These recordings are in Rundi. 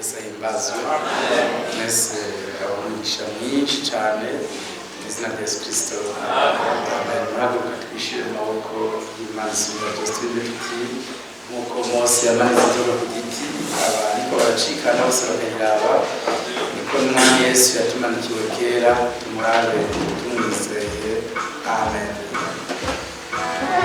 Yesu ahimbazwe. Mwese abamugisha mwinshi cyane mu izina rya Yesu Kristo. Amen. Murahaguruka twishyire mu maboko y'Imana isumba byose, turirimbe tuti nk'uko Mose yamanitse inzoka ku giti, ariko baracikana bose bakayiraba, niko n'Umwami Yesu yatumanikiwe kera, tumurabe tumwizeye. Amen. Amen.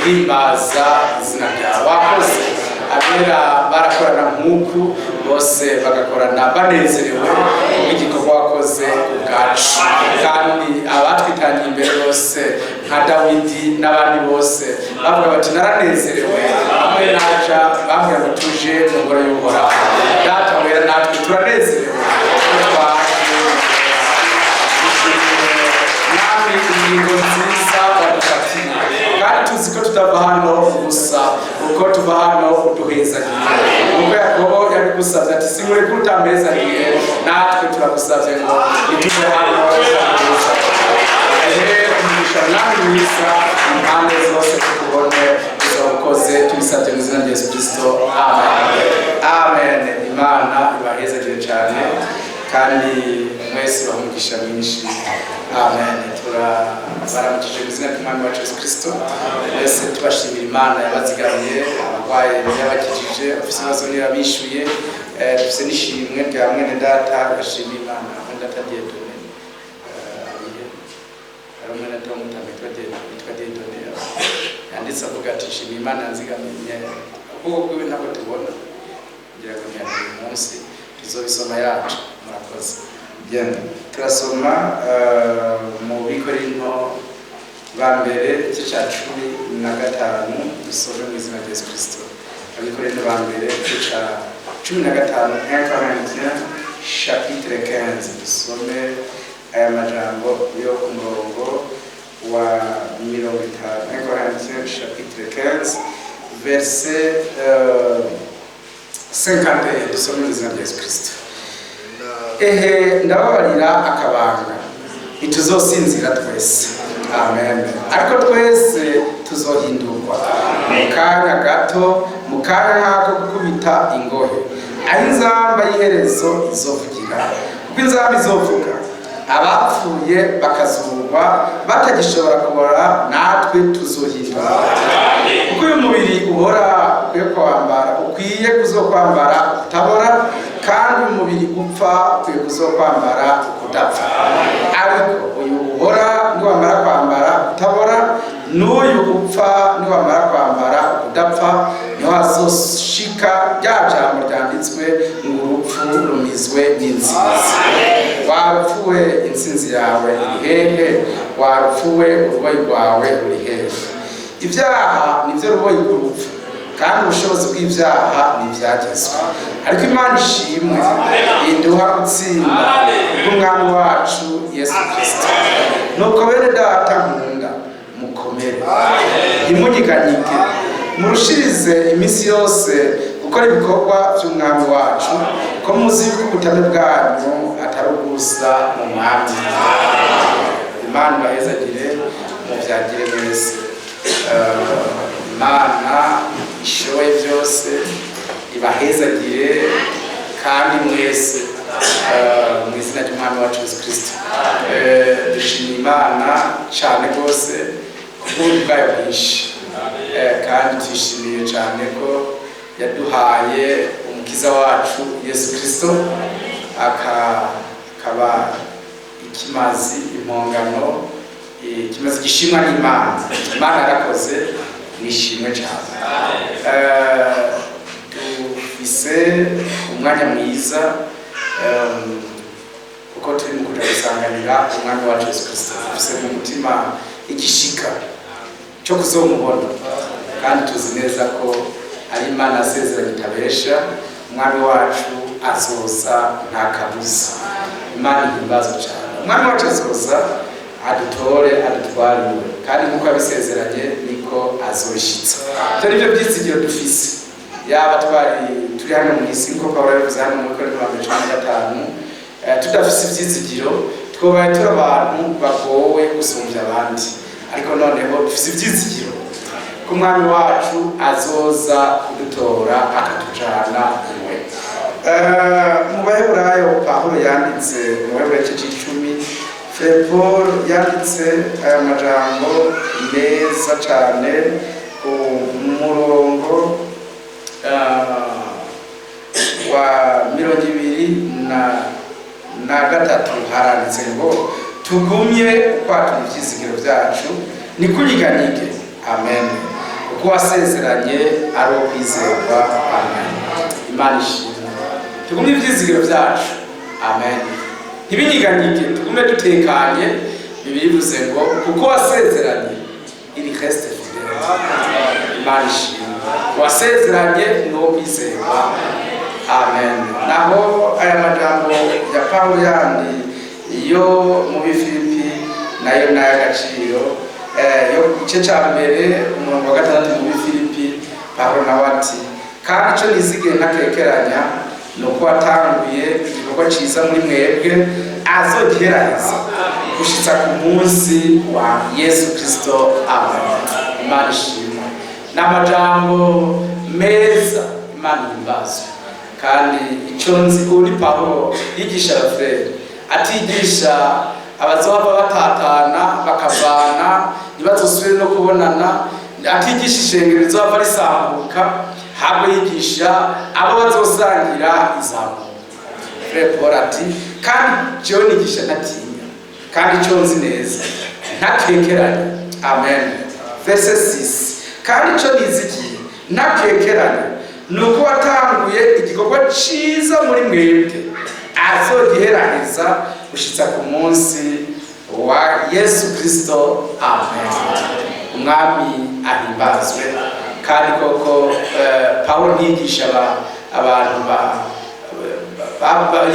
Guhimbaza izina ryawe. Wakoze abera barakorana nk'uku, bose bagakorana banezerewe kubw'igikorwa wakoze ku bwacu, kandi abatwitangiye imbere bose nka Dawidi n'abandi bose bavuga bati: "Naranezerewe hamwe naja bambwira ngo tuje mu ngoro y'Uhoraho." Data wera, natwe turanezerewe ko twaje. Mwami, ingingo nziza wadufatiye, kandi tuzi ko tutava hano gusa uko tuva hano uduhezagiye, kuko Yakobo yabigusabye ati: "Sinkureka utampezagiye." Natwe turagusabye ngo ntituve hano utaduhezagiye. Ehe umugisha, Mwami mwiza, impande zose tukubone uzawukoze. Tubisabye mu izina rya Yesu Kristo, amen, amen. Imana ibahezagire cyane kandi mwese ibahe umugisha mwinshi, amen. Turabaramukije mu izina ry'Umwami wacu Yesu Kristo mwese, tubashimira Imana yabazigamiye, abarwaye yabakijije, abafite ibibazo ntiyabishyuye. Dufite n'ishimwe rya mwene data yashimiye Imana, mwene data Dieudonné. Arihe? Hari umwene data w'umutama witwa Dieudonné, yanditse avuga ati: "Shimiye Imana yanzigamiye." Ubwoko bwiwe ntabwo tubona, kugira ngo ntiyari uyu munsi tuzobisoma yacu. Murakoze. Bien, turasoma mu Bikorinto ba mbere igice cya 15. Dusome mu izina rya Yesu Kristo. Abikorinto ba mbere igice cya 15, 1 Corinthiens chapitre 15. Dusome aya majambo yo ku murongo wa 50. 1 Corinthiens chapitre 15 verset 51. Dusome mu izina rya Yesu Kristo. Ehe, ndababarira akabanga: ntituzosinzira twese, amen, ariko twese tuzohindurwa mu kanya gato, mu kanya nk'ako gukubita ingohe, aho inzamba y'iherezo izovugira. Kuko inzamba izovuga, abapfuye bakazurwa batagishobora kubora, natwe tuzohindurwa. Kuko uyu mubiri uhora ukwiye kwambara, ukwiye kuzokwambara kutabora, kandi umubiri upfa ukwiye kuzokwambara kudapfa. Ariko uyu uhora niwamara kwambara kutabora, n'uyu upfa niwamara kwambara kudapfa, niho hazoshika rya jambo ryanditswe ngo: "Urupfu rumizwe n'intsinzi. Warupfuwe, intsinzi yawe iri hehe? Warupfuwe, uruboyi rwawe ruri hehe?" Ibyaha nibyo ruboyi rw'urupfu, kandi ubushobozi bw'ibyaha ni ibyagezwe. Ariko Imana ishimwe iduha gutsinda bw'Umwami wacu Yesu Kirisito. Nuko bene data nkunda, mukomere, ntimunyiganyige, murushirize iminsi yose gukora ibikorwa by'Umwami wacu, ko muzi yuko ubutame bwanyu atari ubusa mu Mwami. Imana ibahezagire, mubyagire mwese. Imana ishoboye byose ibahezagire kandi mwese, mu izina ry'Umwami wacu Yesu Kirisito. Dushimira Imana cyane rwose kubw'ubuntu bwayo bwinshi, kandi tuyishimiye cyane ko yaduhaye Umukiza wacu Yesu Kirisito, akaba ikimazi, impongano, ikimazi gishimwa n'Imana. Imana yarakoze, nishimwe cyane. Dufise umwanya mwiza, kuko turi mu kuja gusanganira Umwami wacu Yesu Kirisito. Dufise mu mutima igishika cyo kuzomubona, kandi tuzi neza ko ari Imana yasezeranye itabesha. Umwami wacu azoza nta kabuza. Imana ihimbazwe cyane. Umwami wacu azoza adutore, adutware iwe, kandi nk'uko yabisezeranye niko azoshitsa. Ibyo nibyo byizigiro dufise, yaba twari turi hano mu isi, nk'uko Pawulo yabivuze hano muri Korinto wa mbere 15, tudafise ivyizigiro twobaye turi abantu bagowe gusumbya abandi. Ariko noneho dufise ivyizigiro ko Umwami wacu azoza kudutora akatujana iwe. Mu Baheburayo Pawulo yanditse, mu Baheburayo igice c'icumi, Frère Paul yanditse aya majambo meza cane ku murongo wa 23. Haranditse ngo: "Tugumye ukwatura ivyizigiro vyacu, ntikunyiganyige." Amen. Kuko wasezeranye ari uwo kwizerwa. Amen. Imana ishimwe. Tugumye ibyizigiro byacu. Amen. Ntibinyiganyige, tugume dutekanye. Bibiliya ivuze ngo kuko wasezeranye, il reste fidèle. Imana ishimwe. Wasezeranye ni uwo kwizerwa. Amen. Naho aya majambo ya Pawulo yandi yo mu Bifilipi nayo ni ay'agaciro. Yo ku gice cya mbere, umurongo wa 6 mu Bifilipi, Pawulo nawe ati: "Kandi icyo nizigiye ntakekeranya ni uko watanguye igikorwa cyiza muri mwebwe azogiheraheza gushitsa ku munsi wa Yesu Kristo." Amen. Imana ishimwe. Ni amajambo meza. Imana ihimbazwe. Kandi icyo nzi, ubu ni Pawulo yigisha abafurere, atigisha abazohava batatana bakavana, ntibazosubire no kubonana, atigisha ishengero rizohava risambuka, ahubwo yigisha abo bazosangira izamuka. Frère Paul ati: "Kandi jewe nigisha ntatinya, kandi icyo nzi neza ntakekeranye." Amen. Verset 6: "Kandi icyo nizigiye ntakekeranye ni uko watanguye igikorwa cyiza muri mwebwe azogiheraheza gushitsa ku munsi wa Yesu Kristo." Amen. Umwami ahimbazwe. Kandi koko Pawulo ntiyigisha abantu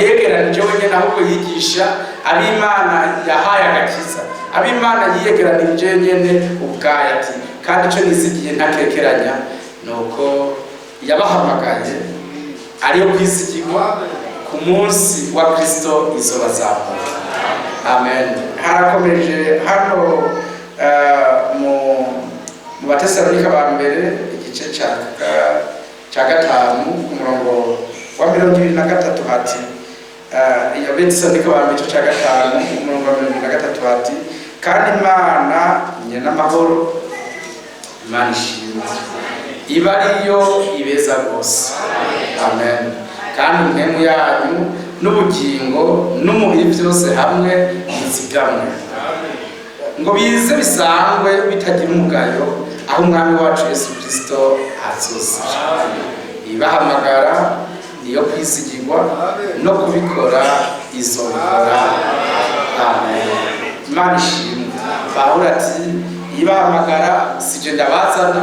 yegeranije wenyine, ahubwo yigisha ab'Imana yahaye agakiza, ab'Imana yiyegeranije nyene ubwayo. Ati: "Kandi icyo nizigiye ntakekeranya ni uko yabahamagaye ariyo kwizigirwa, ku munsi wa Kristo izobazamura." Amen. Harakomeje hano mu Batesalonika ba mbere, igice cya 5, ku murongo wa 23, hati iyo Betesalonika ba mbere, igice cya 5, umurongo wa 23, hati: "Kandi Imana nyen'amahoro," Imana ishimwe, "iba ariyo ibeza rwose." Amen. "Kandi impwemu yanyu n'ubugingo n'umubiri byose hamwe bizigamwe, ngo bize bisangwe bitagira umugayo aho Umwami wacu Yesu Kirisito azozira. Ibahamagara niyo kwizigirwa, no kubikora izobikora." Amen. Imana ishimwe. Pawulo ati: "Ibahamagara sije ndabazana,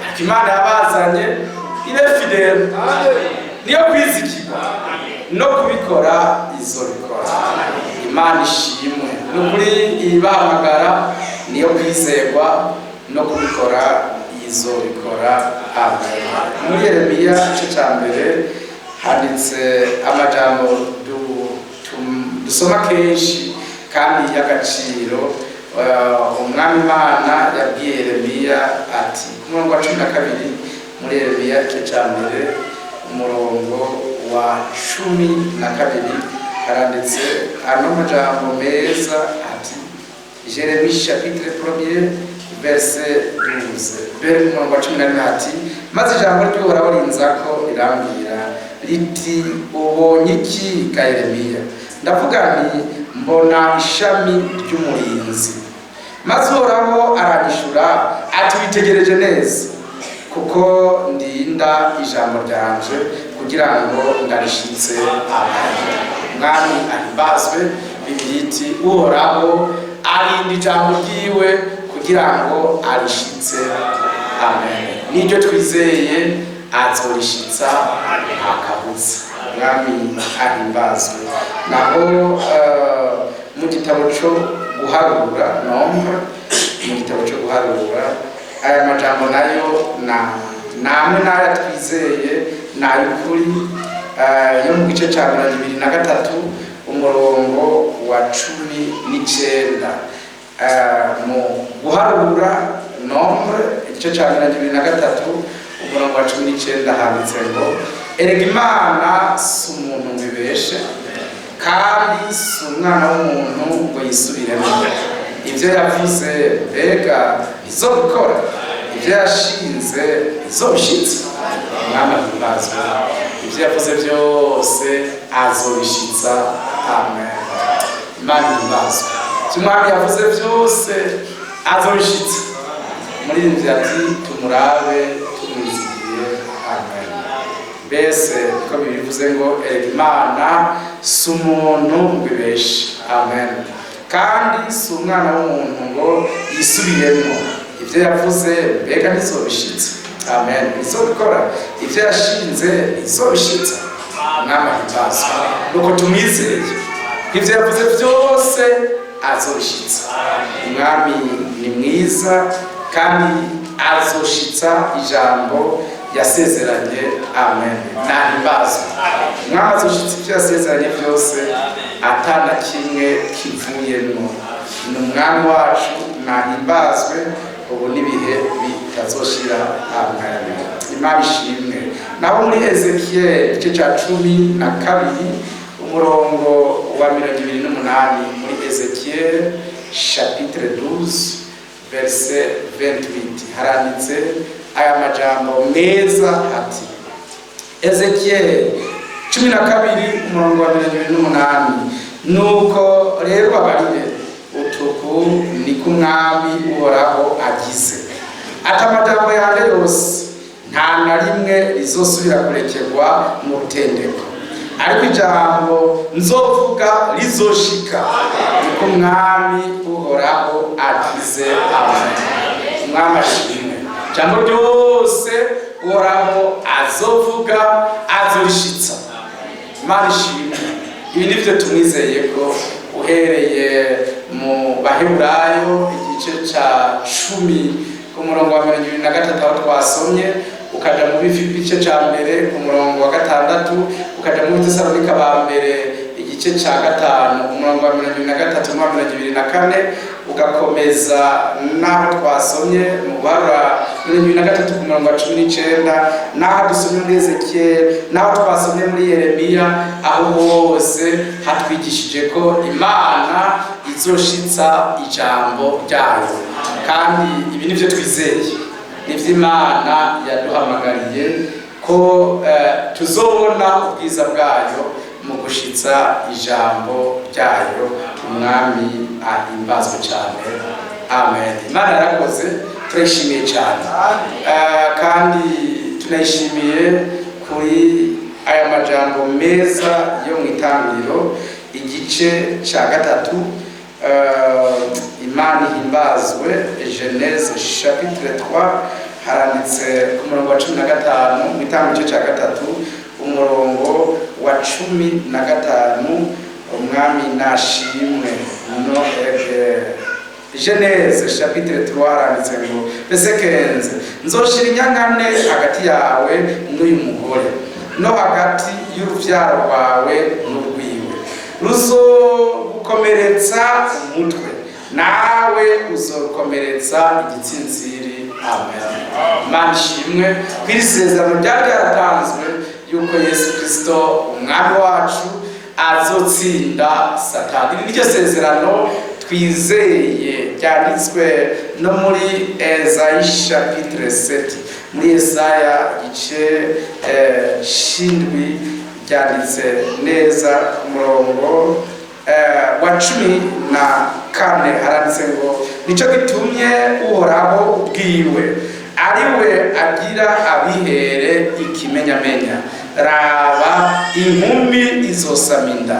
ariko Imana yabazanye ire fidèle, niyo kwizigirwa, no kubikora izobikora." Imana ishimwe. Ni ukuri, ibahamagara niyo kwizerwa, no kubikora izobikora. Amen. Muri Yeremiya, igice cya mbere, handitse amajambo dusoma kenshi kandi y'agaciro. Umwami Imana yabwiye Yeremiya ati, ku murongo wa 12, muri Yeremiya igice cya mbere, umurongo wa 12, haranditse ano majambo meza ati, Jérémie chapitre premier, verset 12, mbere ku murongo wa 11, ati: "Maze ijambo ry'Uhoraho rinzako rirambwira riti: 'Ubonye iki, ga Yeremiya?' Ndavuga nti: 'Mbona ishami ry'umurinzi.' Maze Uhoraho aranyishura ati: 'Witegereje neza, kuko ndinda ijambo ryanje kugira ngo ndarishitse.'" Amen. Umwami ahimbazwe. Bibiliya iti: "Uhoraho arinda ijambo ryiwe kugira ngo arishitse." Amen. N'iryo twizeye azorishitsa, nta kabuza. Umwami ahimbazwe. Naho mu gitabo cyo guharura, Nombre, mu gitabo cyo guharura, aya majambo nayo na namwe n'aya twizeye ni ay'ukuri, yo mu gice cya 23, umurongo wa 19. Mu guharura, Nombre, igice cya 23, umurongo wa 19, handitse ngo: "Erega Imana si umuntu ngo ibeshe, kandi si umwana w'umuntu ngo yisubiremo. Ibyo yavuze, mbega ntizobikora? Ibyo yashinze, ntizobishitse?" Umwami ahimbazwe. Ibyo yavuze byose azobishitsa. Amen. Imana ihimbazwe. Ibyo Umwami yavuze byose azobishitsa. Umuririmbyi ati tumurabe tumwizigiye. Amen. Mbese ko bibivuze ngo erega Imana si umuntu ngo ibeshe. Amen. Kandi si umwana w'umuntu ngo yisubiremo. Ibyo yavuze mbega ntizobishitse? Amen. Ntizobikora. Ibyo yashinze ntizobishitsa. Umwami ahimbazwe. Nuko tumwizeye ibyo yavuze byose azoshitsa. Umwami ni mwiza kandi azoshitsa ijambo yasezeranye. Amen. Nahimbazwe. Umwami azoshitsa ibyo yasezeranye byose atana kimwe kivuyemo. Ni umwami wacu, nahimbazwe ubu n'ibihe bitazoshira. Amen. Imana ishimwe. Naho muri Ezekiel igice cya 12 umurongo wa 28, muri Ezekiel chapitre 12 verset 28, haranditse aya majambo meza ati, Ezekiel 12 umurongo wa 28: "Nuko rero babarire utuku niko Umwami Uhoraho agize ati: amajambo yanjye yose nta na rimwe rizosubira kurekerwa mu rutendeko, ariko ijambo nzovuga rizoshika, niko Umwami Uhoraho agize." Amen. Umwami ashimwe. Ijambo ryose Uhoraho azovuga azorishitsa. Imana ishimwe. Ibi nivyo tumwizeye ko uhereye mu Baheburayo igice ca 10 ku murongo wa 23 aho twasomye, ukaja mu Bifilipi igice ca 1 ku murongo wa 6, ukaja mu Tesalonika ba mbere igice ca 5 umurongo wa 23 n'uwa 24, ugakomeza n'aho twasomye mu Guharura 23 ku murongo wa 19, n'aho dusomye muri Ezekiel, n'aho twasomye muri Yeremiya, aho hose hatwigishije ko Imana izoshitsa ijambo ryayo. Kandi ibi nivyo twizeye, nivyo Imana yaduhamagariye ko tuzobona ubwiza bwayo mu gushitsa ijambo ryayo. Umwami ahimbazwe cyane. Amen. Imana yarakoze, turayishimiye cyane. Kandi tunayishimiye kuri aya majambo meza yo mu Itangiriro igice cya 3. Imana ihimbazwe. Genèse chapitre 3, haranditse ku murongo wa 15, mu Itangiriro igice cya 3 umurongo wa 15. Umwami nashimwe. No Genèse chapitre 3, haranditse ngo verset 15: "Nzoshira inyankane hagati yawe n'uyu mugore, no hagati y'uruvyaro rwawe n'urwiwe; ruzogukomeretsa umutwe, nawe uzokomeretsa igitsintsiri." Amen. Imana ishimwe ko iri sezerano ryari ryaratanzwe yuko Yesu Kristo umwami wacu azotsinda Satani. Iri niryo sezerano twizeye ryanditswe no muri Esayi chapitre 7, muri Esaya igice c'indwi, ryanditse neza ku murongo wa 14, haranditse ngo: "Nico gitumye Uhoraho ubwiwe ari we agira abihere ikimenyamenya: raba, inkumi izosama inda,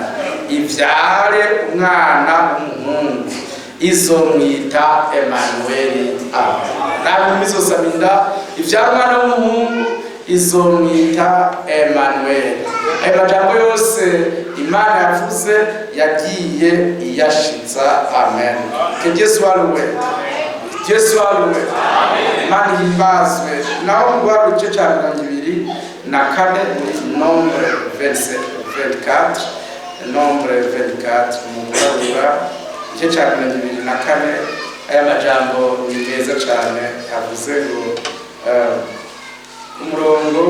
ivyare umwana w'umuhungu, izomwita Emanueli." Amen. Raba, inkumi izosama inda, ivyare umwana w'umuhungu, izomwita Emanueli. Ayo majambo yose Imana yavuze yagiye iyashitsa. Amen. Que Dieu soit loué. Dieu soit loué. Imana ihimbazwe. Naho mu Guharura igice cya 24, muri Nombre verset 24, Nombre 24, mu Guharura igice cya 24, aya majambo ni meza cyane, avuze ngo umurongo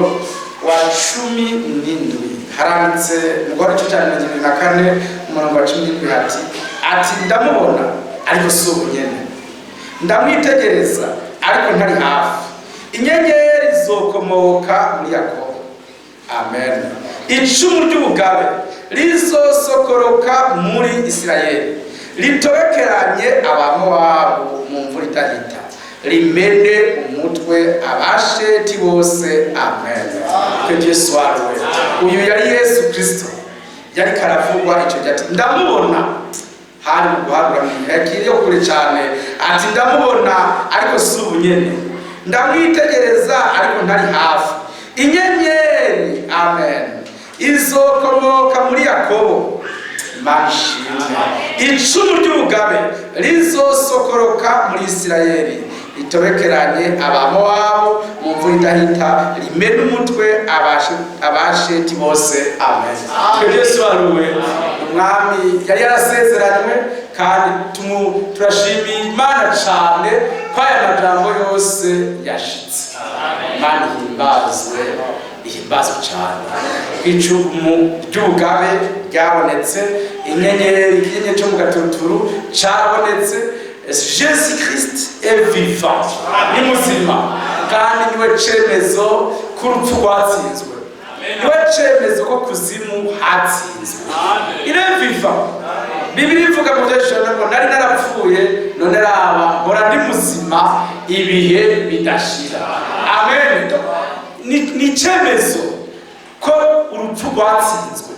wa 17, haranditse mu Guharura igice cya 24 umurongo wa 17 ati: "Ndamubona, ariko si ubu nyene; ndamwitegereza, ariko ntari hafi. Inyenyeri zokomoka muri Yakobo." Amen. "Icumu ry'ubugabe rizosokoroka muri Isirayeli, ritobekeranye Abamowabu mu mvura idahita." Rimene umutwe Abasheti bose. Amen. Que Dieu soit loué. Uyu yari Yesu Kristo yari karavugwa icyo gihe, ati: "Ndamubona." Hari mu guhabwa yakiriye kure cyane, ati: "Ndamubona, ariko si ubu nyene. Ndamwitegereza, ariko ntari hafi. Inyenyeri, amen, izokomoka muri Yakobo." Imana ishimwe. Icumu ry'ubugabe rizosokoroka muri Isirayeli, ritobekeranye Abamowabu mu mvura idahita, rimena umutwe Abasheti bose. Amen. Twebwe Yesu umwami yari yarasezeranywe, kandi turashimiye Imana cyane ko aya majambo yose yashitse. Imana ihimbazwe, ihimbazwe cyane. Icumu ry'ubugabe ryabonetse, inyenyeri, ikinyenyeri cyo mu gatuturu cyabonetse. Jésus Christ est vivant, ni muzima, kandi niwe cemezo k'urupfu rwatsinzwe, niwe cemezo ko kuzimu hatsinzwe. Il est vivant. Bibiliya ivuga mu byeshano ngo: "Nari narapfuye, none raba mpora ndi muzima ibihe bidashira." Amen. Ni icyemezo ko urupfu rwatsinzwe.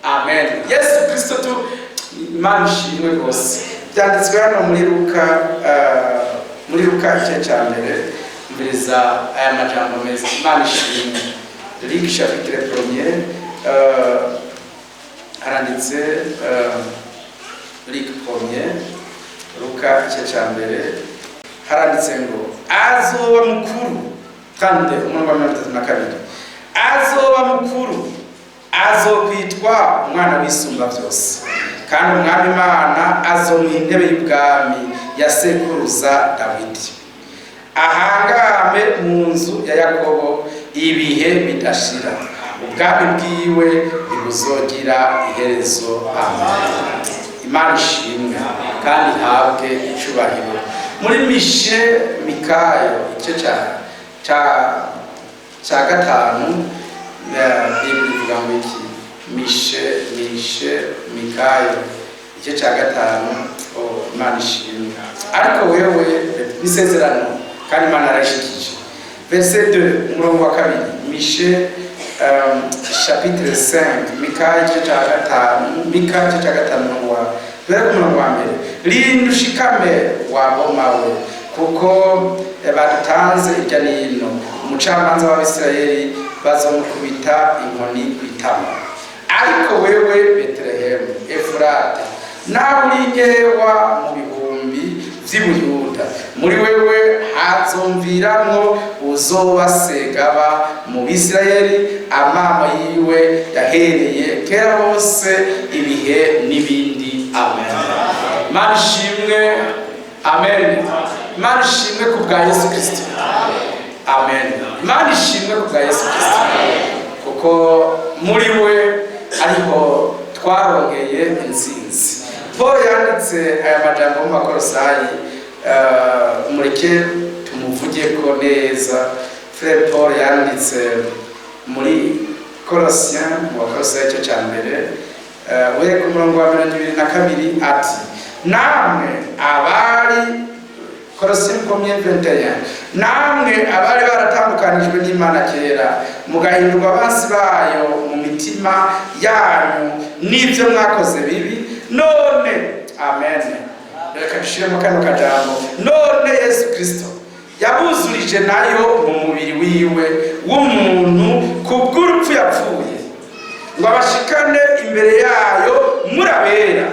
Amen. Yesu Kristo tu, Imana ishimwe rwose. Byanditswe hano muri Luka, muri Luka igice cya mbere. Mbiriza aya majambo meza. Imana ishimwe. Luc chapitre premier, haranditse, Luc premier, Luka igice cya mbere, haranditse ngo: "Azoba mukuru." Kandi umurongo wa 32: "Azoba mukuru, azokwitwa Umwana w'Isumba Byose, kandi Umwami Imana azomuha intebe y'ubwami ya sekuruza Dawidi, ahangame mu nzu ya Yakobo ibihe bidashira, ubwami bwiwe ntibuzogira iherezo." Amen. Imana ishimwe kandi ihabwe icubahiro. Muri Mishe, Mikayo igice cya gatanu, Bibiri ivuga ngo iki? Mishe, Mikayo igice cya gatanu. Oh, Imana ishimwe. Ariko wewe, n'isezerano, kandi Imana yarayishikije. Verset 2, umurongo wa kabiri, Mishe chapitre 5, Mika igice cya gatanu, Mika igice cya gatanu, umurongo wa, duhere ku murongo wa mbere: "Rinda ushikame wabomawe, kuko badutanze irya nino. Umucamanza w'Abisirayeli bazomukubita inkoni ku itama. Ariko wewe Betelehemu Efurata, nawe uri nkewa mu bihumbi vy'i Buyuda, muri wewe hazomviramwo uzoba segaba mu Bisirayeli, amama yiwe yahereye kera hose, ibihe n'ibindi." Amen. Imana ishimwe. Amen. Imana ishimwe ku bwa Yesu Kristo. Amen. Imana ishimwe ku bwa Yesu Kristo, kuko muri we ariho twaronkeye intsinzi. Paul yanditse aya majambo mu Bakorosayi. Mureke tumuvuge ko neza. Frère Paul yanditse muri Colossiens, mu Bakorosayi igice cya mbere, we ku murongo wa 22, ati: "Namwe abari", Colossiens 1:21, "namwe abari baratandukanijwe n'Imana kera, mugahindurwa abansi bayo mu mitima yanyu n'ibyo mwakoze bibi, none", amen, reka dushiremo kano kajambo, "none Yesu Kristo yabuzurije nayo mu mubiri wiwe w'umuntu kubw'urupfu yapfuye, ngo abashikane imbere yayo murabera,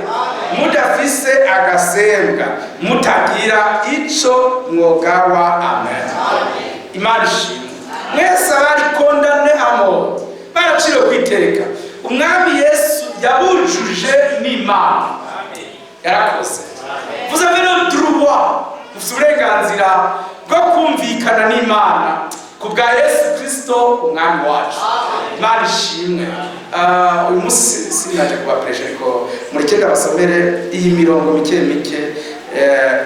mudafise agasembwa, mutagira ico mwogawa." Amen. Imana ishimwe. Mwese abari condamnés à mort, baraciriwe kwiteka, Umwami Yesu yabujuje n'Imana. Yarakoze. Vous avez le droit, mufite uburenganzira bwo kumvikana n'Imana ku bwa Yesu Kristo Umwami wacu. Imana ishimwe. Uyu munsi sinaje kubapresha, ariko mureke ndabasomere iyi mirongo mike mike.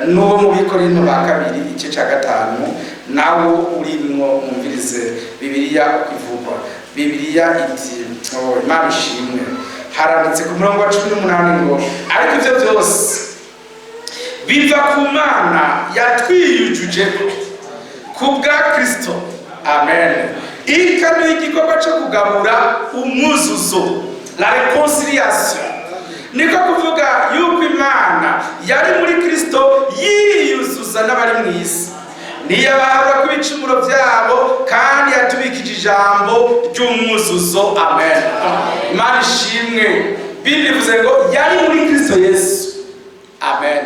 N'uwo mu Bikorinto ba kabiri igice cya gatanu nawo urimwo. Mwumvirize Bibiliya uko ivugwa. Bibiliya iti, oh, Imana ishimwe, haranditse ku murongo wa 18 ngo: "Ariko ibyo byose Biva ku Mana yatwiyujuje ku bwa Kristo, amen, ikaduha igikorwa cyo kugabura umwuzuzo, la réconciliation. Niko kuvuga yuko Imana yari muri Kristo yiyuzuza n'abari mu isi, ntiyabahabwa ku ibicumuro byabo, kandi yatubikije ijambo ry'umwuzuzo. Amen. Imana ishimwe. Bibiri ivuze ngo yari muri Kristo Yesu. Amen.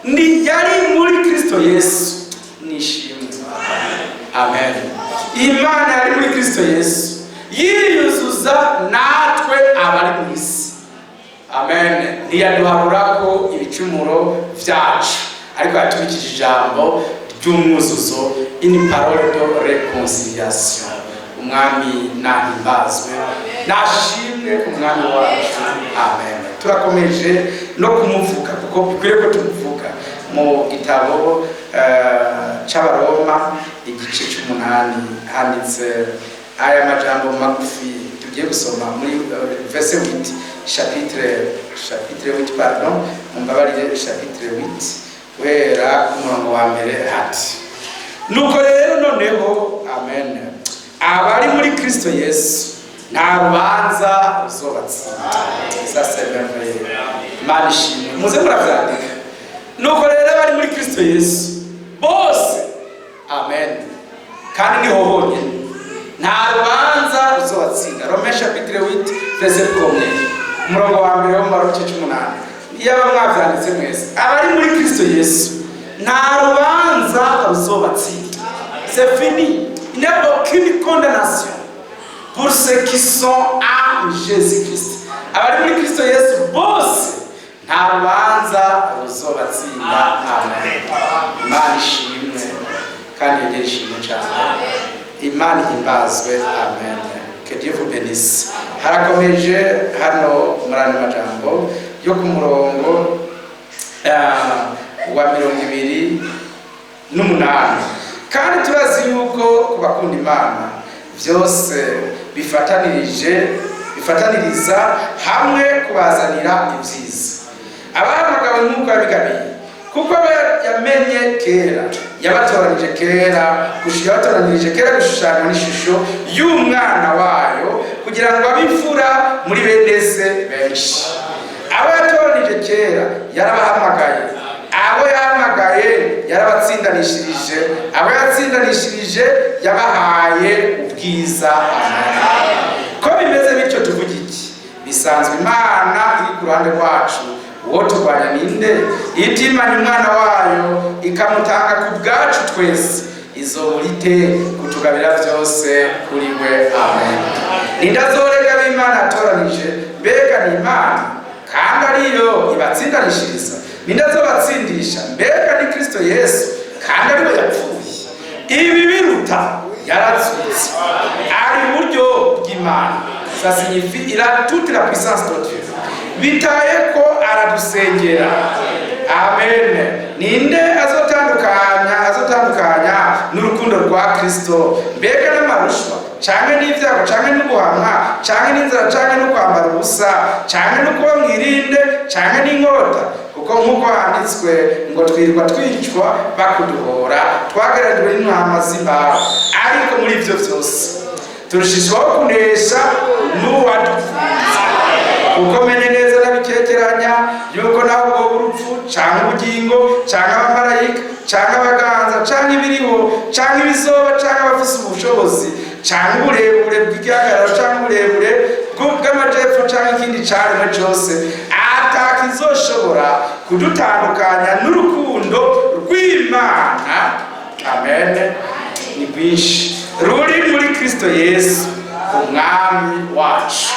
Ni yari muri Kristo Yesu. Nishimwe. Amen. Imana yari muri Kristo Yesu yiyuzuza natwe abari mu isi. Amen. Ntiyaduharura ko ibicumuro byacu, ariko yatubikije ijambo ry'umwuzuzo, une parole de réconciliation. Umwami nahimbazwe, nashimwe Umwami wacu. Amen. Turakomeje no kumuvuga kuko bikwiye ko tumuvuga. Mu gitabo c'Abaroma, igice c'umunani, handitse aya majambo magufi tugiye gusoma muri verset 8, chapitre 8, pardon, mumbabarire, chapitre 8, guhera ku murongo wa mbere, hati: "Nuko rero noneho, amen, abari muri Kristo Yesu nta rubanza ruzobatsinda." Ça, c'est merveilleux. Imana ishimwe. Muze muravyandika. Nuko rero abari muri Kristo Yesu bose, amen, kandi niho honyine, nta rubanza ruzobatsinda. Romains chapitre 8, verset premier, umurongo wa mbere wo mu gice c'umunani. Iyaba mwavyanditse mwese. Abari muri Kristo Yesu nta rubanza ruzobatsinda. C'est fini. Il n'y a aucune condamnation pour ceux qui sont en Jésus-Christ. Abari muri Kristo Yesu bose nta rubanza ruzobatsinda. Amen. Imana ishimwe kandi yongere ishimwe cyane. Imana ihimbazwe. Amen. Que Dieu vous bénisse. Harakomeje hano muri ano majambo yo ku murongo wa 28: "Kandi turazi yuko ku bakunda Imana byose bifataniriza hamwe kubazanira ibyiza, abahamagawe nk'uko yabigabiye. Kuko abo yamenye kera, yabatoranije kera, yabatoranirije kera gushushanywa n'ishusho y'umwana wayo, kugira ngo abe imfura muri bene se benshi. Abo yatoranije kera, yarabahamagaye; abo yahamagaye, yarabatsindanishirije; abo yatsindanishirije, yabahaye ubwiza." Amen. Ko bimeze bityo, tuvuga iki? Bisanzwe Imana iri ku ruhande rwacu, uwo turwanya ninde? Itimanye umwana wayo ikamutanga ku bwacu twese, izobura ite kutugabira byose kuri we? Amen. Ninde azorega b'Imana yatoranije? Mbega ni Imana kandi ariyo ibatsindanishiriza? Ninde azobatsindisha? Mbega ni Kristo Yesu, kandi ariwe yapfuye, ibi biruta, yarazutse, ari iburyo bw'Imana. Ça signifie il a toute la puissance de Dieu. Bitaye ko aradusengera. Amen. Ninde azotandukanya n'urukundo rwa Kristo? Mbega n'amarushwa, canke n'ivyago, canke n'uguhamwa, canke n'inzara, canke no kwambara ubusa, canke no kuba mwirinde, canke n'inkota? Kuko nk'uko handitswe ngo: 'Twirirwa twicwa bakuduhora, twagereranyijwe n'intama z'imbaho.' Ariko muri ivyo vyose turushishwaho kunesha n'uwadukunze. Kuko menye neza ndabikekeranya yuko naho bwoba urupfu, canke ubugingo, canke abamarayika, canke abaganza, canke ibiriho, canke ibizoba, canke abafise ubushobozi, canke uburebure bw'igihagararo, canke uburebure bw'amajepfo, canke ikindi caremwe cose, atakizoshobora kudutandukanya n'urukundo rw'Imana." Amen. Ni rwinshi ruri muri Kristo Yesu Umwami wacu.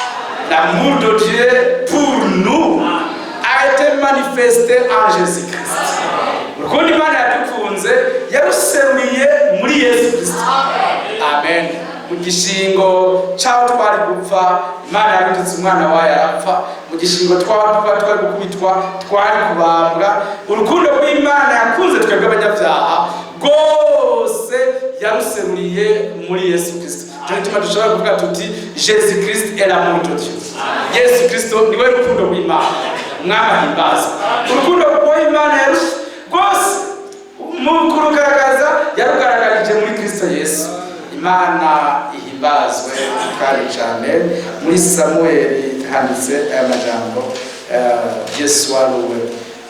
L'amour de Dieu pour nous a été manifesté en Jésus-Christ. Urukundo Imana yadukunze yaruseruye muri Yesu Kristo. Amen. Mu gishingo c'aho twari gupfa, Imana yarungitse umwana wayo arapfa. Mu gishingo twari gukubitwa, twari kubambwa, urukundo rw'Imana yakunze twebwe abanyabyaha rwose yaruseruriye muri Yesu Kristo. Cyo gituma dushobora kuvuga tuti: "Jésus Christ est l'amour de Dieu." Yesu Kristo niwe rukundo rw'Imana. Umwami ahimbazwe. Urukundo rw'Imana. Mu kurugaragaza yarugaragarije muri Kristo Yesu. Imana ihimbazwe kandi cyane. Muri Samueli handitse aya majambo, Yesu waruwe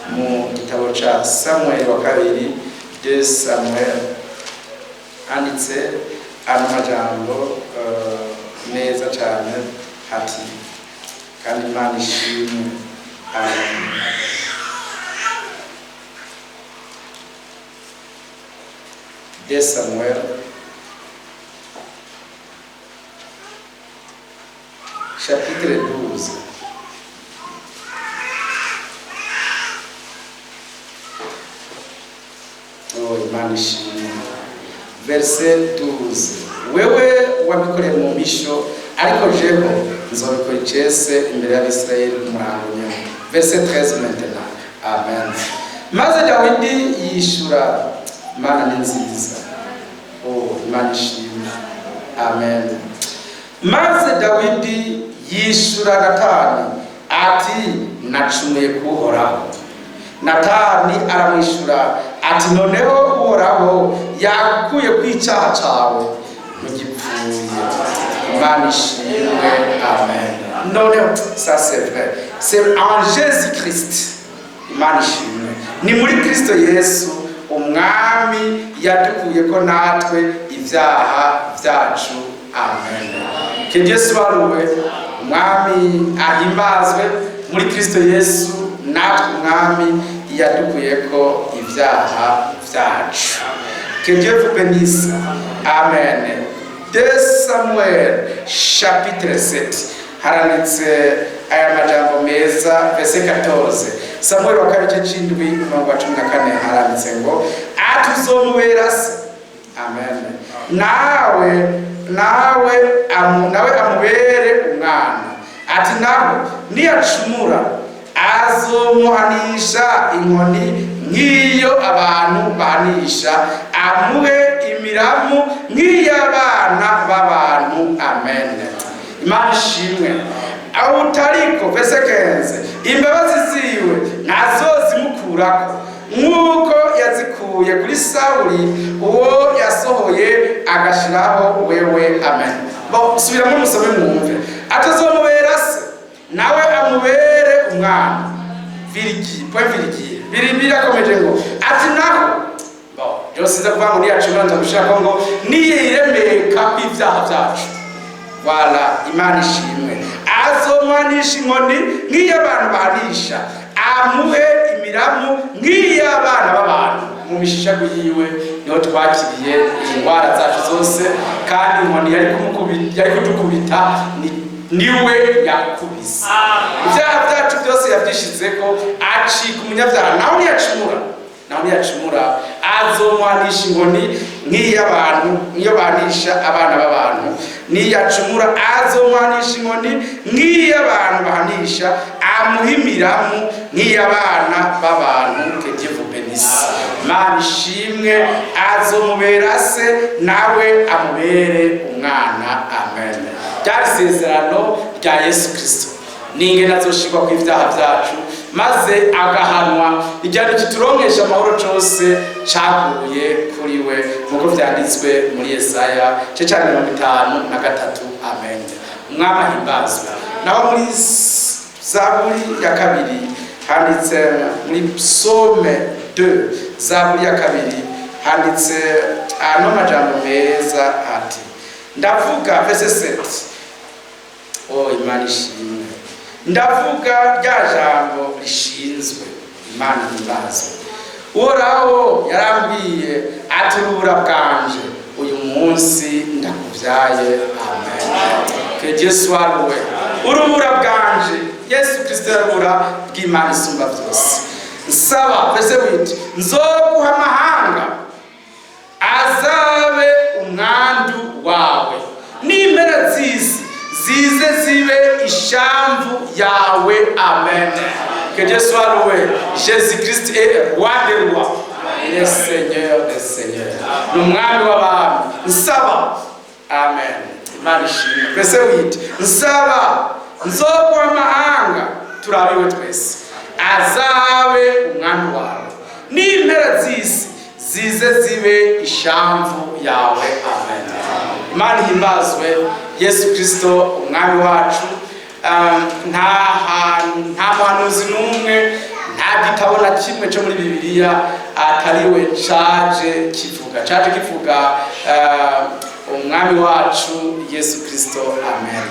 mu gitabo ca Samuel wa kabiri, 2 Samuel, handitse ano majambo meza cyane ati, kandi Imana ishimwe. Amen. 2 Samuel chapitre 12. Oh, Imana ishimwe. Verset 12: "Wewe wabikoreye mu misho, ariko jeho nzobikora icese imbere y'Abisirayeli ku murango nyene." Verset 13 maintenant. Amen. Maze Dawidi yishura. Imana ni nziza. Oh, Imana ishimwe. Amen. Maze Dawidi yishura Natani ati: "Nacumuye kuhoraho." Natani aramwishura ati: "Noneho Uhoraho yakuye ku icyaha cawe, ntugipfuye." Imana ishimwe. Amen. Noneho ça, c'est vrai, c'est en Jésus Christ. Imana ishimwe. Ni muri Kristo Yesu Umwami yadukuye ko natwe ibyaha byacu. Amen. Que Dieu soit loué. Umwami ahimbazwe. Muri Kristo Yesu natwe Umwami yadukuye ko ibyaha byacu. Que Dieu vous bénisse. Amen. 2 Samuel chapitre 7 haranditse aya majambo meza, verset 14. Samuel wa kabiri, igice c'indwi, umurongo wa 14, haranditse ngo: "Atuzomubera se." Amen. Nawe amubere umwana. Ati: "Naho niyacumura, azomuhanisha inkoni nk'iyo abantu bahanisha, amuhe imiramu nk'iy'abana b'abantu." Amen. Imana ishimwe. Aho utariko, verset 15, imbabazi ziwe ntazozimukurako nk'uko yazikuye kuri Sawuli, uwo yasohoye agashiraho wewe. Amen. Bo subiramo musome mwumve. Atazomubera se, nawe amubere umwana. Virgule, point virgule. Biri birakomeje ngo ati: "Naho." Bo byose nza kuvuga ngo niyacumura, nza gushaka ngo niyiremeka kw'ibyaha byacu. Wala, Imana ishimwe. Azomuhanisha inkoni nk'iy'abantu bahanisha, amuhe imiramu nk'iy'abana b'abantu. Mu mishishago yiwe niho twakiriye indwara zacu zose, kandi inkoni yari kudukubita niwe yakubise. Ibyaha byacu byose yabyishizeko, acika umunyabyaha. Nawe ntiyacumura, nawe ntiyacumura, azomuhanisha inkoni nk'iy'abantu, nk'iyo bahanisha abana b'abantu. Niyacumura, azomuhanisha inkoni nk'iy'abantu bahanisha, amuhimiramu nk'iy'abana b'abantu. Que Dieu vous bénisse. Imana ishimwe. Azomubera se, nawe amubere umwana. Amen. Ryari isezerano rya Yesu Kristo n'ingene azoshirwa ku ibyaha byacu maze agahanwa. Igihano kituronkesha amahoro cose caguye kuri we, nk'uko vyanditswe muri Yesaya ce ca 53. Amen. Umwami ahimbazwe. Naho muri Zaburi ya kabiri handitse, muri Psaume 2, Zaburi ya kabiri, handitse ano majambo meza ati, ndavuga verset 7. Oh, Imana ishimwe. Ndavuga rya jambo rishinzwe. Imana ihimbazwe. Uhoraho yarambwiye ati: "Urubura bwanje, uyu munsi ndakubyaye." Amen. Que Dieu soit loué. Urubura bwanje, Yesu Kristo yarubura bw'Imana isumba byose. Nsaba, verset 8: "Nzoguha amahanga azabe umwandu wawe, n'impera z'isi zize zibe ishamvu yawe." Amen. Que Dieu soit loué. Jésus Christ est roi des rois, il est Seigneur des seigneurs, ni Umwami w'abami. Nsaba, amen. Imana ishimwe. Verset 8: "Nsaba, nzoguha amahanga," turabiwe twese, "azabe umwandu wawe, n'impera z'isi zize zibe ishamvu yawe." Zize zibe ishamvu yawe. Amen. Imana ihimbazwe. Yesu Kristo umwami wacu. Nta hantu, nta muhanuzi n'umwe, nta gitabo na kimwe cyo muri Bibiliya atariwe caje kivuga umwami wacu Yesu Kristo. Amen.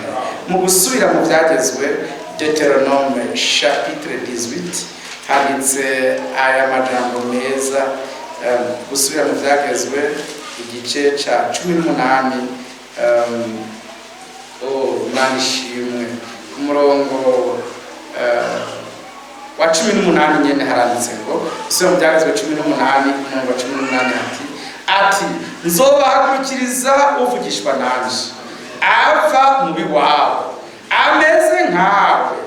Mu gusubira mu byagezwe, Deutéronome chapitre 18, handitse aya majambo meza. Gusubira mu byagezwe igice ca 18, oh, Imana ishimwe, ku murongo wa 18 nyene haranditse ngo, gusubira mu byagezwe 18, umurongo wa 18, ati: "Nzobahagurukiriza uvugishwa nanje ava mu biwabo, ameze nkawe."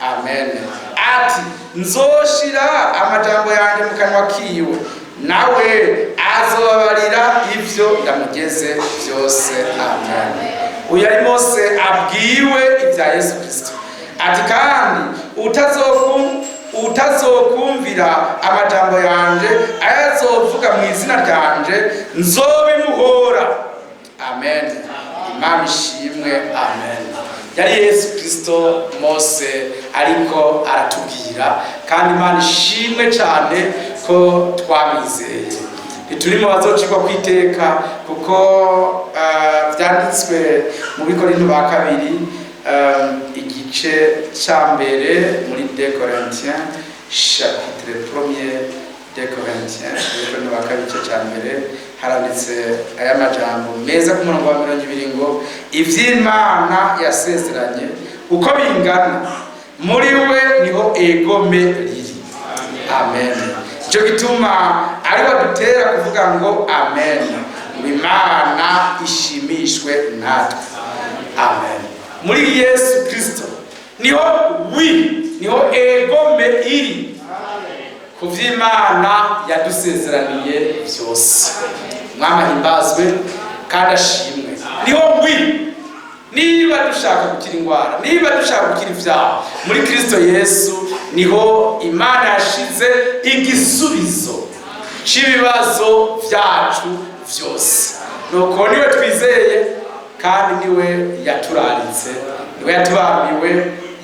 Amen. Ati: "Nzoshira amajambo yanjye mu kanwa kiwe, nawe azobabarira ivyo ndamugeze byose." Amen. Uyu ari Mose abwiwe ibya Yesu Kristo. Ati: "Kandi utazokumvira amajambo yanje ayazovuga mu izina ryanje, nzobimuhora." Amen. Imana ishimwe. Amen. Yari Yesu Kristo Mose ariko aratubwira, kandi Imana ishimwe cyane ko twamwizeye. Ntituri mu bazocirwa kwiteka, kuko vyanditswe mu Bikorinto ba kabiri, igice cya mbere, muri 2 Corinthiens chapitre 1er, 2 Corinthiens, Bikorinto ba kabiri igice cya mbere, haranditse aya majambo meza ku murongo wa 20 ngo: "Ivy'Imana yasezeranye uko bingana, muri we niho egome riri." Amen. Icyo gituma ari badutera kuvuga ngo amen, ngo Imana ishimishwe natwe. Amen. Muri Yesu Kristo niho oui, niho egome iri ku vy'Imana yadusezeraniye byose. Mwami ahimbazwe kandi ashimwe. Niho oui. Niba dushaka gukira indwara, niba dushaka gukira ibyaha, muri Kristo Yesu niho Imana yashize igisubizo cy'ibibazo byacu byose. Nuko niwe twizeye, kandi niwe yaturaritse, niwe yatubambiwe,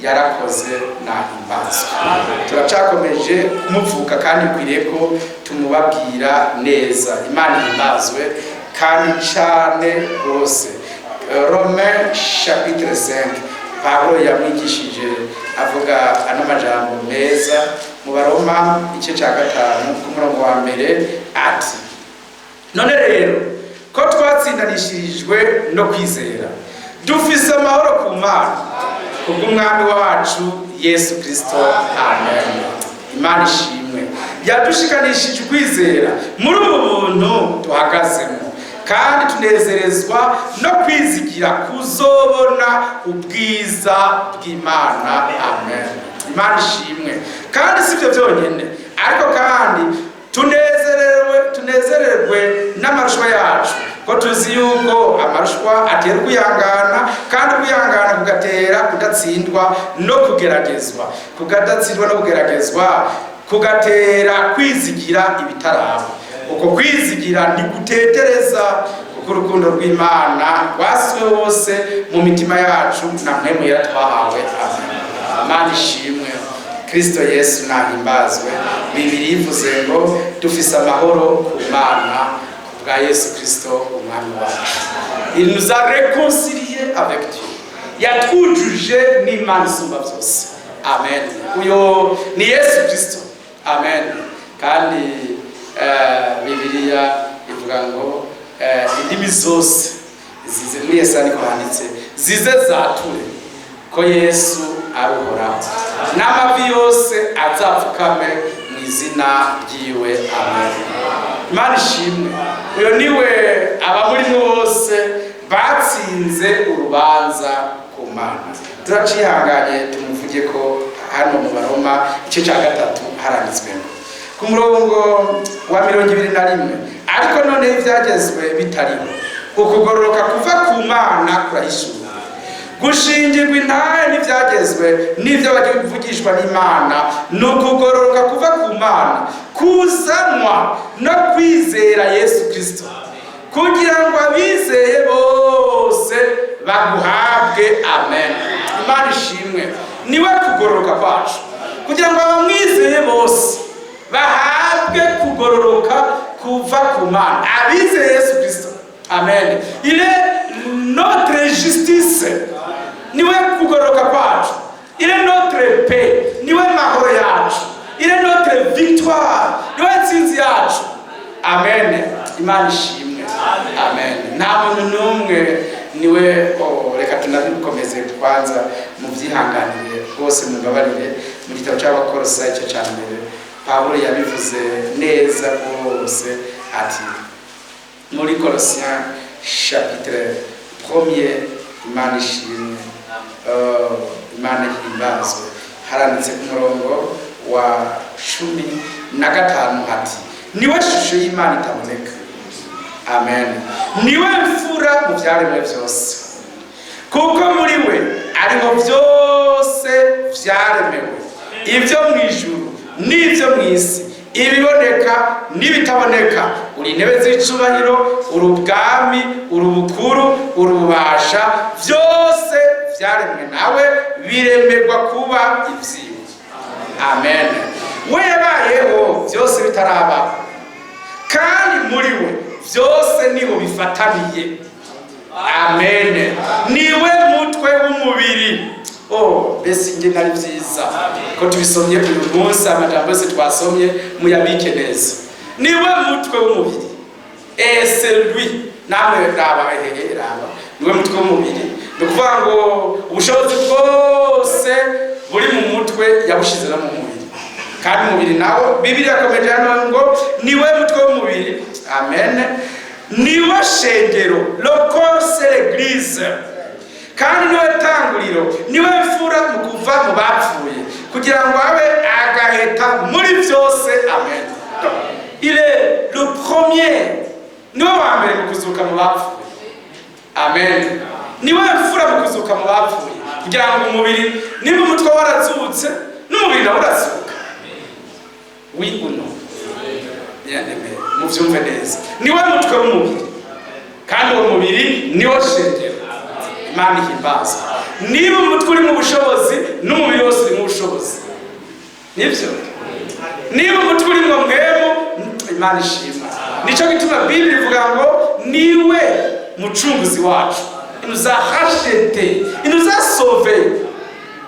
yarakoze, nahimbazwe. Turacakomeje kumuvuga, kandi bikwiriye ko tumubabwira neza. Imana ihimbazwe kandi cyane rwose. Romain chapitre 5, Pawulo yamwigishije avuga ano majambo meza mu Baroma igice cya 5 ku murongo wa mbere, ati: "None rero ko twatsindanishirijwe no kwizera, dufise amahoro ku Mana kubw'umwami wacu Yesu Kristo." Amen. Imana ishimwe, yadushikanishije ukwizera muri ubu buntu duhagazemo, kandi tunezerezwa no kwizigira kuzobona ubwiza bw'Imana. Amen. Imana ishimwe. Kandi si ibyo byonyine, ariko kandi tunezererwe n'amarushwa yacu, ko tuzi yuko amarushwa atera ukwihangana, kandi ukwihangana kugatera kudatsindwa no kugeragezwa, kudatsindwa no kugeragezwa kugatera kwizigira ibitaraba. Uko kwizigira ntigutetereza, kuko urukundo rw'Imana rwasutswe hose mu mitima yacu na Mpwemu Yera twahawe. Amen. Imana ishimwe. Kristo Yesu nahimbazwe. Bibiliya ivuze ngo dufise amahoro ku Mana bwa Yesu Kristo umwami wacu. Il nous a réconcilié avec Dieu, yatwujuje n'Imana isumba byose. Amen. Uyo ni Yesu Kristo. Amen. Kandi Bibiliya ivuga ngo indimi zose zize, muri Yesaya niko handitse, zize zature ko Yesu ari Uhoraho, n'amavi yose azapfukame mu izina ryiwe. Amen. Imana ishimwe. Uyo niwe abamurimo bose batsinze urubanza ku Mana. Turacihanganye tumuvuge ko hano mu Baroma igice cya 3 haranditswemo ku murongo wa 21: "Ariko noneho ibyagezwe bitariho, ukugororoka kuva ku Mana kurahishura, gushingirwa intahe n'ibyagezwe n'ibyo bavugishwa n'Imana." Ni ukugororoka kuva ku Mana. Kuzanwa no kwizera Yesu Kristo, kugira ngo abizeye bose baguhabwe. Amen. Imana ishimwe. Niwe kugororoka kwacu, kugira ngo abamwizeye bose bahabwe kugororoka kuva ku Mana, abizeye Yesu Kristo. Amen. Il est notre justice, niwe kugororoka kwacu. Il est notre paix, niwe mahoro yacu. Il est notre victoire, niwe ntsinzi yacu. Amen. Imana ishimwe. Amen. Nta muntu n'umwe niwe. Oh, reka tunabikomeze kwanza, mubyihanganire rwose, mubabarire. Mu gitabo cy'Abakorosa, icyo cya mbere, Pawulo yabivuze neza rwose, ati muri Colossiens chapitre premier, Imana ishimwe, Imana ihimbazwe, haranditse ku murongo wa 15 hati: "Niwe shusho y'Imana itaboneka." Amen. "Niwe mfura mu byaremwe byose, kuko muri we ariho byose byaremewe, ibyo mu ijuru n'ibyo mu isi, ibiboneka n'ibitaboneka, uri intebe z'icubahiro, uri ubwami, uri ubukuru, uri ububasha, byose byaremwe nawe, biremerwa kuba ibyiwe." Amen. We yabayeho byose bitarabaho, kandi muri we byose niho bifataniye. Amen. Niwe mutwe w'umubiri. Oh, mbese inge nari byiza ko tubisomye uyu munsi. Amajambo yose twasomye muyabike neza. Niwe mutwe w'umubiri. Ese lui, namwe raba, ehehe, raba, niwe mutwe w'umubiri. Ni ukuvuga ngo ubushobozi bwose buri mu mutwe yabushize no mu mubiri, kandi umubiri nawo, Bibiliya yakomeje hano ngo niwe mutwe w'umubiri. Amen. Niwe shengero, le corps, c'est l'église, kandi niwe tanguriro, niwe mfura mu kuva mu bapfuye, kugira ngo abe agaheta muri byose. Amen. Il est le premier, niwe wa mbere mu kuzuka mu bapfuye. Amen. Niwe mfura mu kuzuka mu bapfuye, kugira ngo umubiri, niba umutwe warazutse, n'umubiri nawe urazuka. Oui ou non, bien aimé? Muvyumve neza. Niwe mutwe w'umubiri, kandi uwo mubiri niwo shengero. Imana ihimbazwa. Niba umutwe uri mu bushobozi, n'umubiri wose uri mu bushobozi. Nibyo, niba umutwe uri mu mwemu. Imana ishimwa. Nicyo gituma Bibiliya ivuga ngo niwe mucunguzi wacu. Il nous a racheté, il nous a sauvé.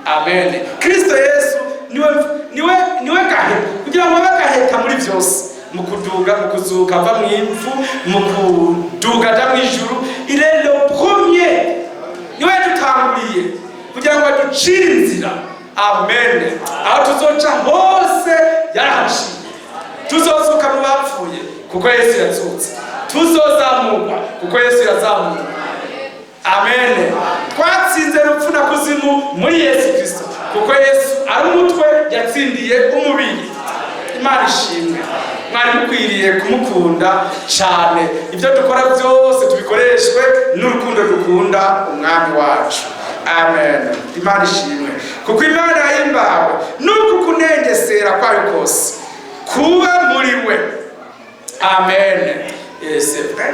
Amen. Kristo Yesu niwe gaheta, kugira ngo abe agaheta muri byose, mu kuduga, mu kuzuka ava mu ivu, mu kuduga aja mu ijuru. Il est le premier, niwe yadutanguriye kugira ngo aducire inzira. Amen. Aho tuzoca hose yarahaciye. Tuzozuka mu bapfuye kuko Yesu yazutse. Tuzozamurwa kuko Yesu yazamuwe. Amen. Twatsinze rupfu na kuzimu muri Yesu Kristo, kuko Yesu ari umutwe, yatsindiye umubiri. Imana ishimwe. Mwari mukwiriye kumukunda cyane. Ibyo dukora byose tubikoreshwe n'urukundo dukunda Umwami wacu. Amen. Imana ishimwe, kuko Imana yahimbawe nuko kunengesera kwayo kose kuba muri we. Amen. C'est vrai,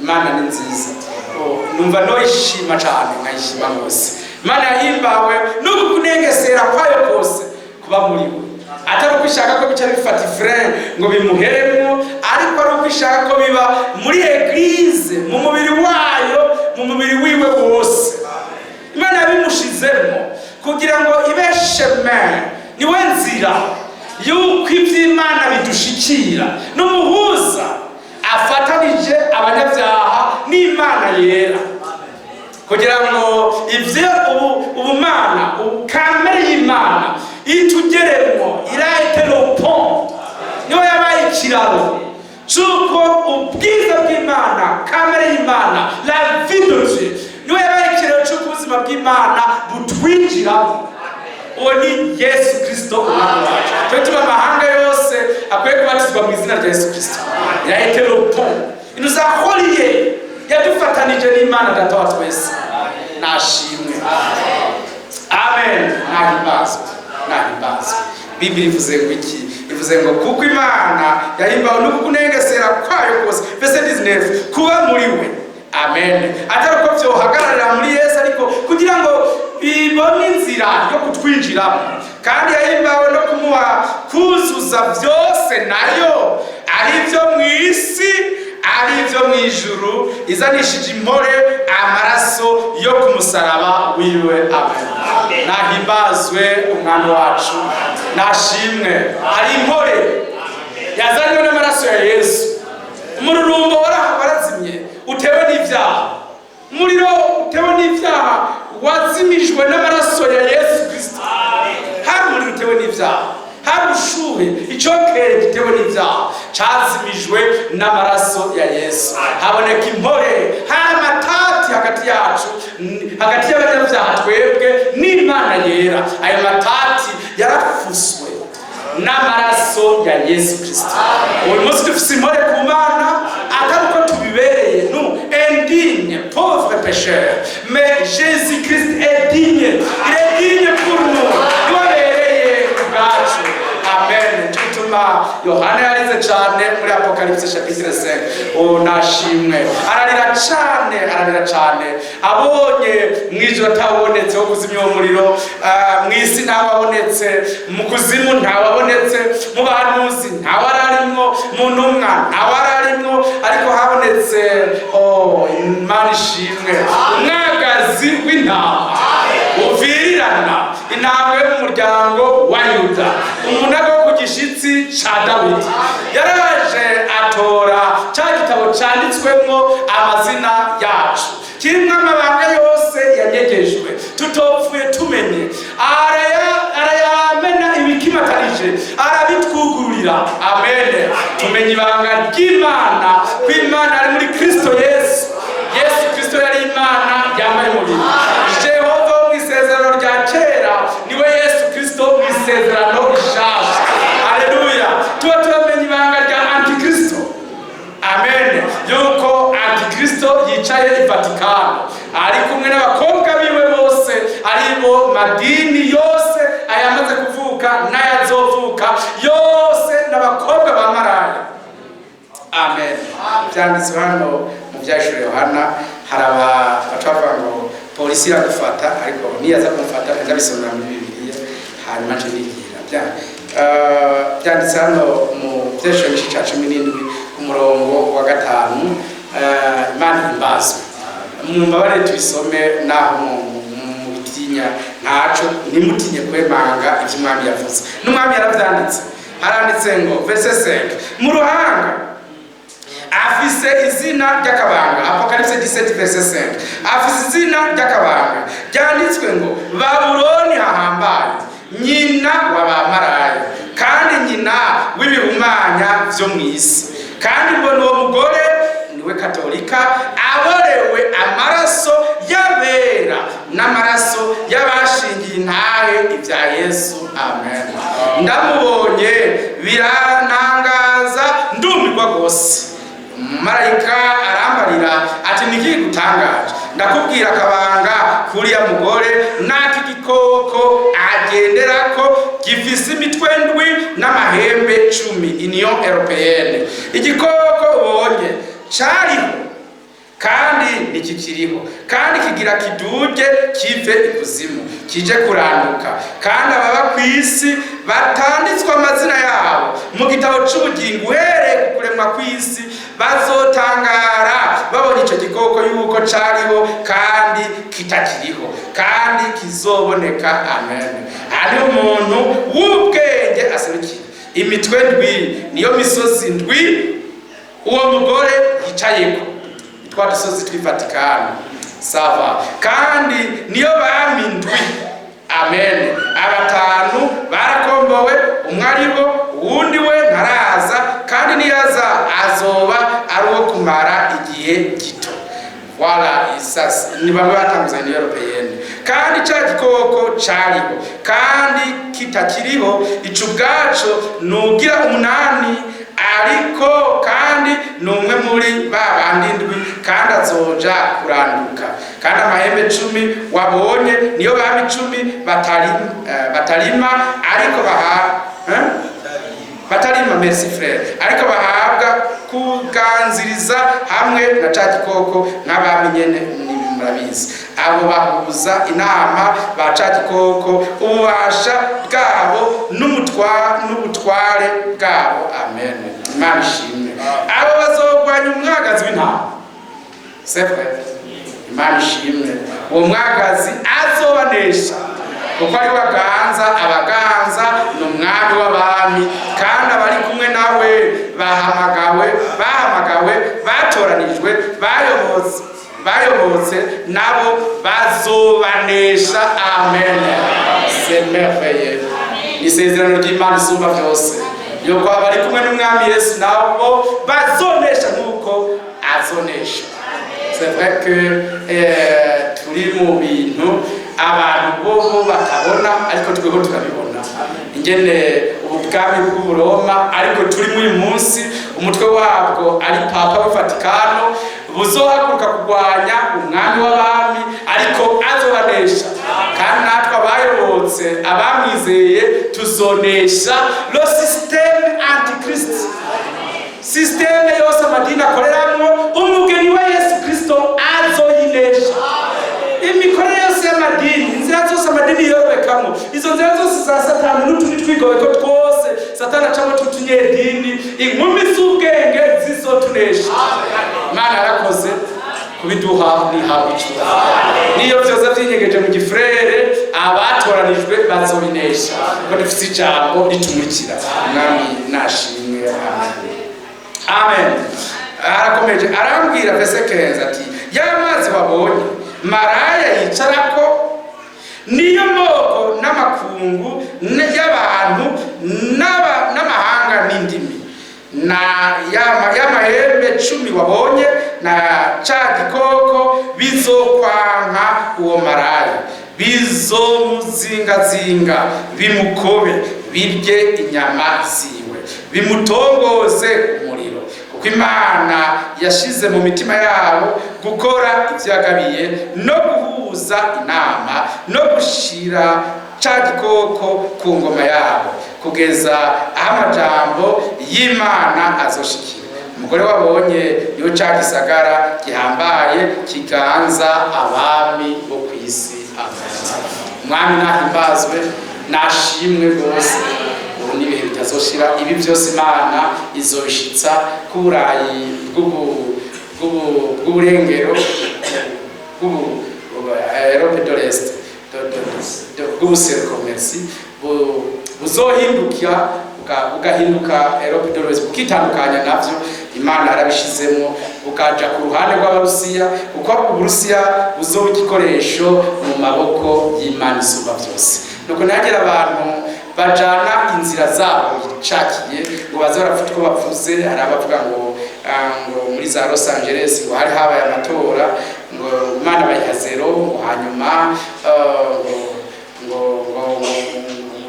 Imana ni nziza. Oh, numva noyishima cyane, nkayishima rwose. Imana yahimbawe nuko kunengesera kwayo kose kuba muri we, atari uko ishaka ko bica bifata ifrein ngo bimuheremo, ariko ari uko ishaka ko biba muri église, mu mubiri wayo, mu mubiri wiwe wose. Imana yabimushizemo kugira ngo ibe chemin, niwe nzira yuko iby'Imana bidushikira, n'umuhuza afatanije abanyabyaha n'Imana yera, kugira ngo ibyo ubumana, kamere y'Imana itugeremo. Il a été le pont, niwe yabaye ikiraro cy'uko ubwiza bw'Imana, kamere y'Imana, la vie de Dieu, niwe yabaye ikiraro cy'uko ubuzima bw'Imana butwinjiramo. Uwo ni Yesu Kristo, Umwami wacu. Cyo gituma amahanga yose akwiye kubatizwa mu izina rya Yesu Kristo. Il a été le pont, il nous a reliés, yadufatanije n'Imana Data wa twese. Nashimwe. Amen. Nahimbazwe, nahimbazwe. Bibiri ivuze ngo iki? Ivuze ngo kuko Imana yahimbawe no kukunengesera kwayo kose, verset 19, kuba muri we. Amen. Atari uko vyohagararira muri Yesu, ariko kugira ngo bibone inzira yo kutwinjiramo. Kandi yahimbawe no kumuha kuzuza vyose nayo, ari ibyo mu isi, ari ibyo mu ijuru, izanishije impore amaraso yo ku musaraba wiwe. Amen. Nahimbazwe Umwami wacu, nashimwe. Hari impore yazanywe n'amaraso ya Yesu. Umururumbo warazimye utewe n'ibyaha, umuriro utewe n'ibyaha wazimijwe n'amaraso ya Yesu Kristo. Hari umuriro utewe n'ibyaha, hari ubushuhe, icokere gitewe n'ibyaha cazimijwe n'amaraso ya Yesu. Haboneka impore. Hari amatati hagati yacu, hagati y'abanyabyaha twebwe n'Imana yera. Ayo matati yarafuswe n'amaraso ya Yesu Kristo. Uyu munsi dufise impore ku Mana, atari uko tubibereye, nous indignes, pauvres pécheurs, mais Jésus Christ est digne, il est digne pour nous, niwe abereye ku bwacu. Amen. Nico gituma Yohana yarize cane muri Apocalypse chapitre 5. Oh, nashimwe. Ararira cane, ararira cane abonye mw'ijoro atawubonetse wo kuzimya uwo muriro, mw'isi ntawabonetse, mu kuzimu ntawabonetse, mu bahanuzi ntawararimwo, mu ntumwa ntawararimwo, ariko habonetse, oh, Imana ishimwe, umwagazi w'intama uvirirana, intambwe yo mu muryango wa Yuda, umunago wo ku gishitsi ca Dawidi. Yaraje atora ca gitabo canditswemwo amazina yacu, kirimwo amabanga yose yanyegejwe tutopfuye tumenye. Arayamena ibikimatanije, arabitwugururira. Amen. Tumenye ibanga ry'Imana, ko Imana ari muri Kristo Yesu. Yesu Kristo yari Imana yambaye umubiri. Jehova wo mu isezerano rya kera niwe Yesu Kristo mu isezerano rishasha. Haleluya. Tuba turamenya ibanga rya Antikristo. Amen. Yuko Antikristo yicaye i Vatikano ari kumwe n'abakobwa biwe bose, aribo madini yose ayamaze kuvuka n'ayazovuka yose, n'abakobwa ba maraya. Amen. Byanditswe hano mu Byahishuriwe Yohana. Hari baca bavuga ngo polisi iragufata, ariko niyaza kumufata ndabisomera muri Bibiliya, hanyuma nce nigira. Byanditse hano mu Byahishuriwe igice cya 17 ku murongo wa 5. Imana ihimbazwe. Mumbabarire tubisome, naho mubitinya ntaco, ntimutinye kwemanga ivyo Umwami yavuze. N'Umwami yaravyanditse. Haranditse ngo, verset 5, mu ruhanga afise izina ry'akabanga. Apocalypse 17 verset 5. Afise izina ry'akabanga ryanditswe ngo: Babuloni hahambaye, nyina wa bamaraya kandi nyina w'ibihumanya vyo mw'isi. Kandi mbona uwo mugore, niwe Katolika, aborewe amaraso y'abera n'amaraso y'abashingiye intahe ibya Yesu. Amen. Ndamubonye birantangaza, ndumirwa rwose. Marayika arambarira ati: "Niki gutangaje? Ndakubwira akabanga kuriya mugore n'aki gikoko agenderako gifise imitwe ndwi n'amahembe 10, Union Européenne. Igikoko ubonye cariho kandi ntikikiriho, kandi kigira kiduge kive ikuzimu kije kuranduka. Kandi ababa ku isi batanditswe amazina yabo mu gitabo c'ubugingo uhereye ku kuremwa kw'isi bazotangara babonye ico gikoko, yuko cariho kandi kitakiriho kandi kizoboneka." Amen. Ari umuntu w'ubwenge aserukiye. Imitwe ndwi niyo misozi ndwi uwo mugore yicayeko, twa dusozi tw'i Vatikano. Ça va. Kandi niyo bami ndwi. Amen. Abatanu barakombowe, umwe ariho, uwundi we ntaraza, kandi niyaza azoba ari uwo kumara igihe gito. Voilà, isasi ni bamwe batanguza Union Européenne. Kandi ca gikoko cariho kandi kitakiriho, ico ubwaco nugira umunani, ariko kandi ni umwe muri ba bandi ndwi, kandi azoja kuranduka. Kandi amahembe 10 wabonye niyo bami 10 batarima, ariko baha, eh? Batarima, merci frère, ariko bahabwa kuganziriza hamwe na ca gikoko nk'abami nyene. Murabizi, abo bahuza inama ba ca gikoko, ububasha bwabo n'ubutware bwabo. Amen, Imana ishimwe. Abo bazogwanya umwagazi w'intama. C'est vrai, Imana ishimwe. Uwo mwagazi azobanesha kuko ari waganza abaganza, ni umwami w'abami, kandi abari kumwe nawe bahamagawe, bahamagawe, batoranijwe, bayobotse, nabo bazobanesha. Amen, c'est merveilleux. Isezerano ry'Imana isumba byose yuko abari kumwe n'Umwami Yesu nabo bazonesha nk'uko azonesha. C'est vrai que turi mu bintu abantu bobo batabona, ariko tweho turabibona ingene ubu bwami bw'Uburoma, ariko turi muri uyu munsi, umutwe wabwo ari Papa w'i Vatikano, buzohaguruka kurwanya Umwami w'abami, ariko azobanesha. Kandi natwe abayobotse, abamwizeye, tuzonesha le système antichrist, système yose amadini akoreramwo. Umugeni wa Yesu Kristo azoyinesha. Imikorere yose y'amadini, inzira zose amadini yorobekamo, izo nzira zose za Satani n'utundi twigobeko twose Satani acamo tw'utunyedini, inkumi z'ubwenge zizotunesha. Imana yarakoze kubiduha, nihabwa icyubahiro. Niyo byose byinyegeje mu gifurere, abatoranijwe bazobinesha ko dufite ijambo ritumurikira. Umwami nashimwe, amen, amen. Arakomeje arambwira, verset 15, ati: "Ya mazi wabonye maraya yicarako niyo moko n'amakungu y'abantu n'amahanga n'indimi. Na y'amahembe 10 wabonye na ca gikoko bizokwanka uwo maraya, bizomuzingazinga, bimukobe, birye inyama ziwe, bimutongoze umuriro, kuko Imana yashize mu mitima yabo gukora ivyo yagabiye no guhuza inama no gushira ca gikoko ku ngoma yabo, kugeza aho amajambo y'Imana azoshikira. Umugore wabonye niyo ca gisagara gihambaye kiganza abami bo ku isi." Amen. Umwami nahimbazwe, nashimwe rwose. Ubu n'ibihe bitazoshira. Ibi byose Imana izobishitsa ku Burayi bw'uburengero, bw'ubu Europe de l'Est, bw'ubuseruko, merci, buzohinduka, bugahinduka Europe de l'Ouest, bukitandukanya navyo. Imana yarabishizemo, bukaja ku ruhande rw'Abarusiya, kuko Uburusiya buzoba igikoresho mu maboko y'Imana isumba byose. Nuko ntihagire abantu bajana inzira zabo bicakiye ngo baze barapfa utwo bavuze. Hari abavuga ngo ngo muri za Los Angeles ngo hari habaye amatora, ngo Imana bayiha zéro, ngo hanyuma ngo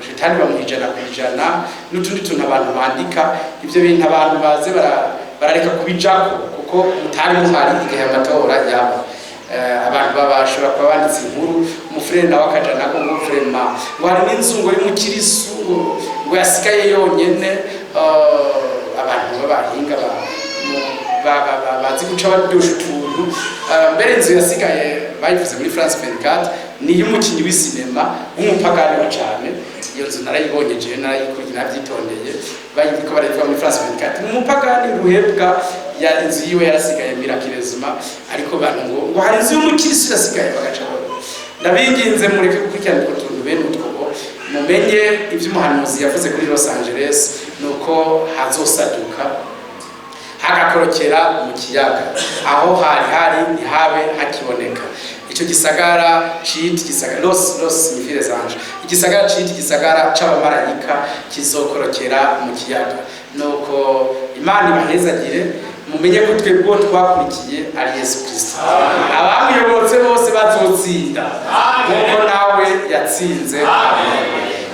Shetani bamuha 100%, n'utundi tuntu abantu bandika. Ibyo bintu abantu baze barareka kubijako, kuko mutari muhari igihe amatora yaba. Abantu babashobora kuba banditse inkuru, umufurere nawe akaja nako ngo vraiment ngo hari n'inzu ngo y'umukirisu ngo yasigaye yonyene. Abantu b'abahinga bazi guca baryosha utuntu. Mbere inzu yasigaye bayivuze muri France 24, ni iy'umukinyi w'isinema w'umupagani wa cane. Iyo nzu narayibonye jewe, narayikuriye, nabyitondeye. Bayiko barayivuga muri France 24, ni umupagani ruhebwa ya inzu yiwe yarasigaye miraculosement, ariko bantu ngo hari inzu y'umukirisu yasigaye, bagaca ndabinginze mureke gukurikirana utwo tuntu bene utwo. Mumenye ibyo umuhanuzi yavuze kuri Los Angeles, nuko hazosaduka hagakorokera mu kiyaga, aho hari hari ntihabe hakiboneka. Icyo gisagara cita igisagara Los Mifire Ange, igisagara cita igisagara c'abamarayika, kizokorokera mu kiyaga. Nuko Imana ibahezagire. Mumenye ko twebwe twakurikiye ari Yesu Kristo. Abamuyobotse bose bazotsinda nk'uko nawe yatsinze.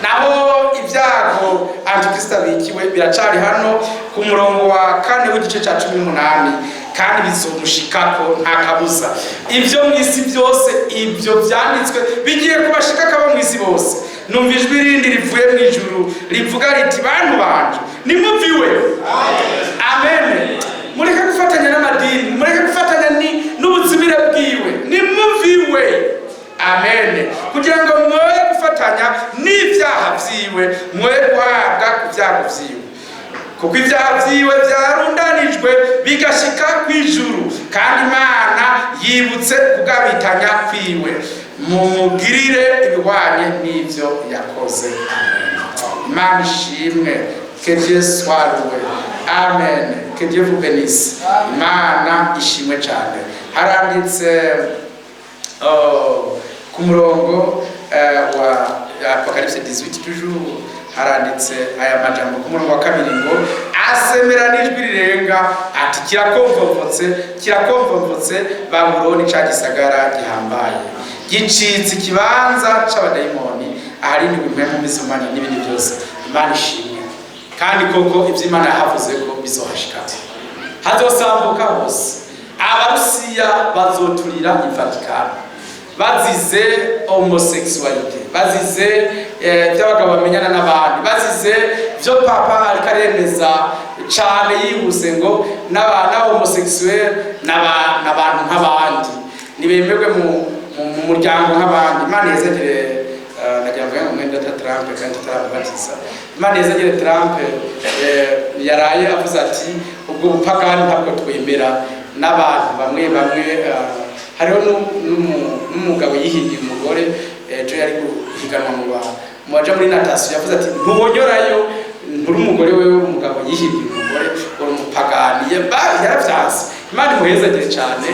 Naho ibyago antikristo abikiwe biracari hano ku murongo wa 4 w'igice cya 18, kandi bizomushikako nta kabuza. Ibyo mu isi byose, ibyo byanditswe bigiye kubashikako abo mu isi bose. Numva ijwi rindi rivuye mu ijuru rivuga riti: "Bantu banje, nimuviwe." Amen. Mureke gufatanya n'amadini, mureke gufatanya n'ubuzimire bwiwe, nimuviwe. Amen. Kugira ngo mwoye gufatanya n'ibyaha vyiwe, mwoye guhabwa ku byago vyiwe, kuko ibyaha vyiwe vyarundanijwe bigashika kw'ijuru, kandi Imana yibutse kugabitanya kwiwe. Mumugirire ibihwanye n'ivyo yakoze. Imana ishimwe. Que Dieu soit loué. Amen. Que Dieu vous bénisse. Imana ishimwe cyane. Haranditse, oh, ku murongo wa Apocalypse 18 toujours, haranditse aya majambo ku murongo wa kabiri ngo: "Asemera n'ijwi rirenga ati: Kirakomvomvotse, kirakomvomvotse Babuloni, ca gisagara gihambaye, gicitse ikibanza c'abadayimoni, aharindwi impwemu mizumanye n'ibindi byose." Imana ishimwe. Kandi koko ivyo Imana yahavuze ko bizohashika, hazosambuka hose. Abarusiya bazoturira Ivatikani bazize homosexualité, bazize by'abagabo bamenyana n'abandi, bazize byo papa ariko aremeza cane yihuse ngo n'aba homosexuel n'abantu nk'abandi, nibemerwe mu muryango nk'abandi. Imana yezagire, nagira ngo ngo mwenda ta Trump kandi tutaramubatiza. Imana yezagire Trump, yaraye avuze ati: "Ubwo bupagani ntabwo twemera." N'abantu bamwe bamwe, hariho n'umugabo yihinduye umugore ejo yari guhiganwa mu baja muri natation, yavuze ati: "Ntubonyorayo, nturi umugore wewe, umugabo yihinduye umugore, uri umupagani." Yaravyanse. Imana imuhezagire cyane.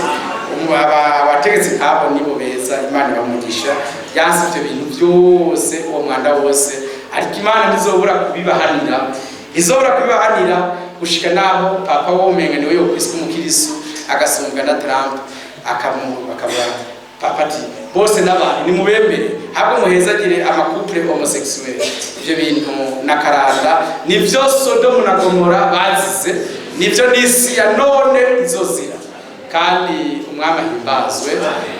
Abategetsi nk'abo nibo beza. Imana ibamugisha. Yanse ivyo bintu byose, uwo mwanda wose, ariko Imana ntizobura kubibahanira, ntizobura kubibahanira gushika naho papa womenga niwe yokwiswe umukirisu, agasumbwa na Trump, akaba papa ati: "Bose n'abantu, nimubemere, ahubwo muhezagire ama couple homosexuel." Ivyo bintu na karanda nivyo Sodomu na Gomora bazize, nivyo n'isi ya none izozira. Kandi Umwami ahimbazwe,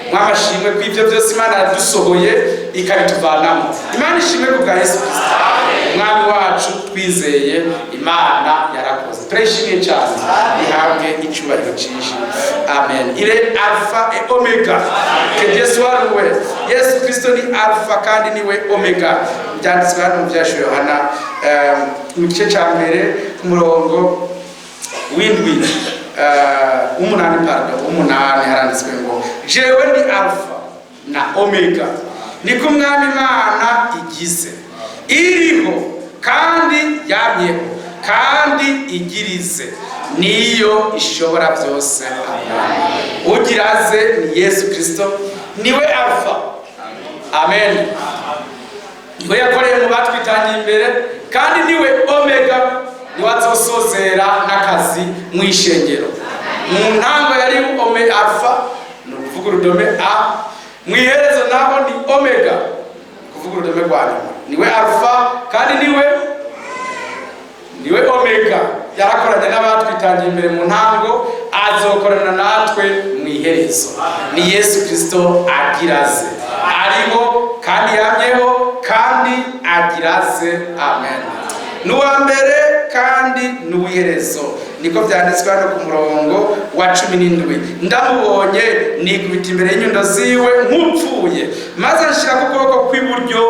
Umwami ashimwe ko ivyo byose Imana yadusohoye ikabituvanamo. Imana ishimwe ku bwa Yesu Kristo Umwami wacu twizeye. Imana yarakoze, turayishimiye cyane, ihabwe icyubahiro cyinshi. Amen. Il est alpha et omega. Que Dieu soit loué. Yesu Kristo ni alpha kandi niwe omega. Byanditswe hano mu Byashuwe Yohana, mu gice cya mbere, ku murongo w'indwi, w'umunani, pardon, w'umunani, haranditswe ngo: "Jewe ndi alpha na omega, niko Umwami Imana igize, iriho kandi yamyeho kandi igirize, niyo ishobora byose." Amen. Ugira aze ni Yesu Kristo, niwe alpha. Amen. Niwe yakoreye mu batwitangiye imbere, kandi niwe omega, niwe azosozera n'akazi mu ishengero. Mu ntango yari alpha, ni ukuvuga urudome a, mu iherezo naho ni omega, kuvuga urudome rwa nyuma. Niwe alpha kandi niwe omega. Yarakoranye n'abatwitangiye imbere mu ntango, azokorana natwe mu iherezo. Ni Yesu Kristo agiraze, ariho kandi yamyeho kandi agiraze. Amen. N'uwa mbere kandi n'uw'iherezo, niko byanditswe hano ku murongo wa 17. "Ndamubonye nikubita imbere y'inyundo ziwe nk'upfuye, maze anshyira ku kuboko kw'iburyo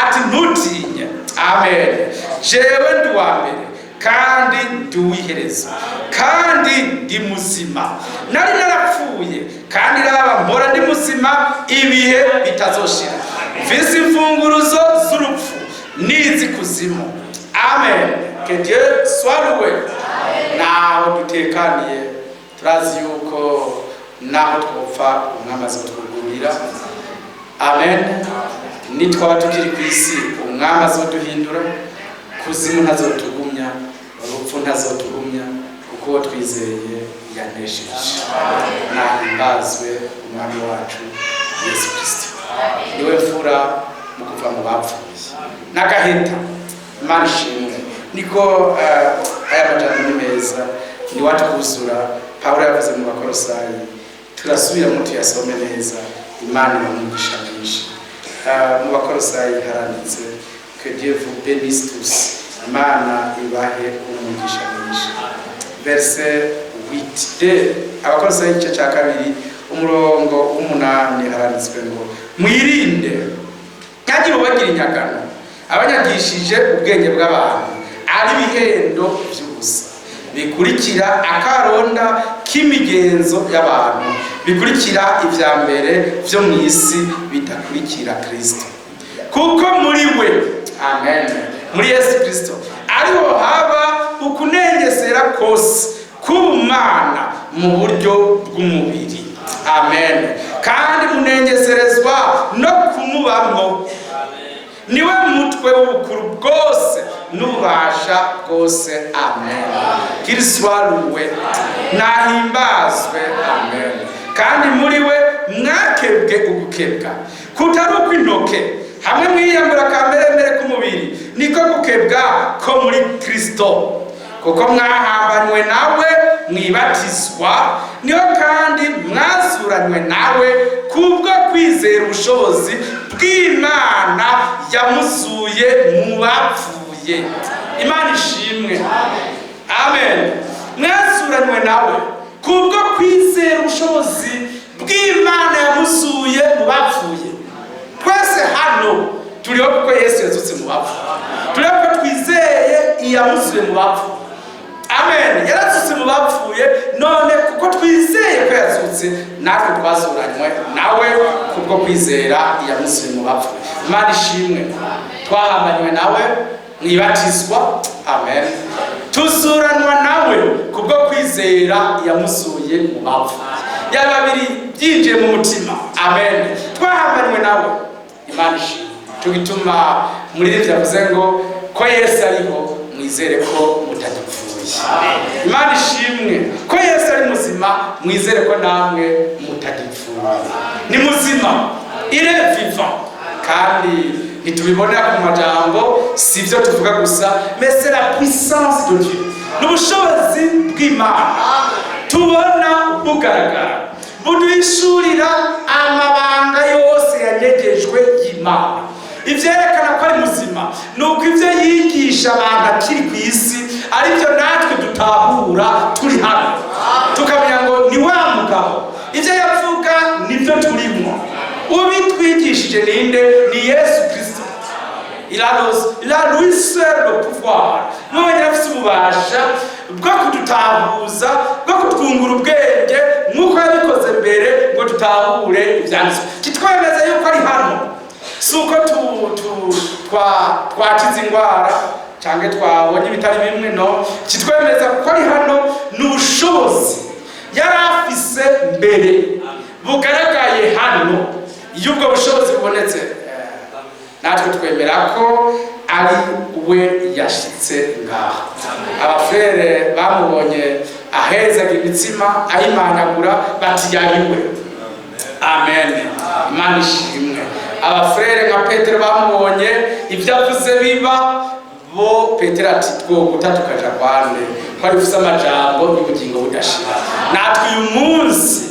ati: Ntutinye. Amen. Jewe ndi uwa mbere kandi ndi uw'iherezo, kandi ndi muzima. Nari narapfuye, kandi raba mpora ndi muzima ibihe bitazoshira. Mfise imfunguruzo z'urupfu n'iz'ikuzimu." Amen. Que Dieu soit loué. Naho dutekaniye, turazi yuko naho twopfa Umwami azotwugururira. Amen. Nitwaba tukiri ku isi, Umwami azoduhindura. Kuzimu ntazotugumya, urupfu ntazotugumya, kuko uwo twizeye yanesheje. Nahimbazwe Umwami wacu Yesu Kirisito, niwe mfura mu kuva mu bapfuye n'agahita. Imana ishimwe. Niko aya majambo ni meza, ni watwuzura. Pawulo yavuze mu Bakorosayi, turasubiramo tuyasome neza. Imana ibamugisha mwinshi. Mu Bakorosayi haranditse que Dieu vous bénisse tous, Imana ibahe umugisha mwinshi. Verset 8 de Abakorosayi, igice cya kabiri, umurongo w'umunani, haranditswe ngo: "Mwirinde ntihagire ubagira inyagano abanyagishije ubwenge bw'abantu, ari ibihendo by'ubusa bikurikira akaronda k'imigenzo y'abantu, bikurikira ibya mbere byo mu isi, bidakurikira Kristo. Kuko muri we," amen, muri Yesu Kristo, "ariho haba ukunengesera kose k'ubumana mu buryo bw'umubiri." Amen. "Kandi munengeserezwa no kumubamwo. Niwe mutwe w'ubukuru bwose n'ububasha bwose." Amen. Qu'il soit loué, nahimbazwe. Amen. "Kandi muri we mwakebwe ugukebwa kutari ukw'intoke, hamwe mwiyambura kamberembere k'umubiri, niko gukebwa ko muri Kristo. Kuko mwahambanywe nawe mwibatizwa, niho kandi mwazuranywe nawe kubwo kwizera ubushobozi bw'Imana yamuzuye mu bapfuye." Imana ishimwe. Amen. Mwazuranywe nawe kubwo kwizera ubushobozi bw'Imana yamuzuye mu bapfuye. Twese hano turiho kuko Yesu yazutse mu bapfuye. Turiho kuko twizeye iyamuzuye mu bapfuye. Amen. Yarazutse mu bapfuye. None kuko twizeye ko yazutse, natwe twazuranywe nawe kubwo kwizera iyamuzuye mu bapfuye. Imana ishimwe. Twahambanywe nawe mwibatizwa, amen, tuzuranwa nawe kubwo kwizera yamuzuye mu bapfuye. Yaba biri byinjiye mu mutima. Amen. Twahambanywe nawe. Imana ishimwe. Cyo gituma muri ivyo yavuze ngo ko Yesu ariho, mwizere ko mutagipfuye. Imana ishimwe. Ko Yesu ari muzima, mwizere ko namwe mutagipfuye. Ni muzima, il est vivant. Kandi ntitubibonera ku majambo, si ibyo tuvuga gusa, mais c'est la puissance de Dieu, n'ubushobozi bw'Imana tubona bugaragara, buduhishurira amabanga yose yanyegejwe y'Imana. Ivyerekana ko ari muzima ni uko ivyo yigisha abantu akiri ku isi aribyo natwe dutahura turi hano, tukamenya ngo ni wa mugabo, ivyo yavuga nibyo turimwo. Ubitwigishije ninde? Ni Yesu Kristo. Il a lui seul le pouvoir. Niwe wenyine afise ububasha bwo kudutahuza, bwo kutwungura ubwenge nk'uko yabikoze mbere, ngo dutahure ivyanditswe. Kitwemeza yuko ari hano si uko twakize indwara cyangwa twabonye ibitari bimwe. No kitwemeza ko ari hano ni ubushobozi yari afise mbere bugaragaye hano. Iyo ubwo bushobozi bubonetse, natwe twemera ko ari we yashitse ngaha. Abafrères bamubonye ahezaga imitsima, ayimanyagura, bati: "Yariwe." Amen. Imana ishimwe. Abafrères nka Petero bamubonye ibyo avuze biba, bo Petero ati: "Twoguta tukaja kwande, ko ari ufise amajambo y'ubugingo budashira?" Natwe uyu munsi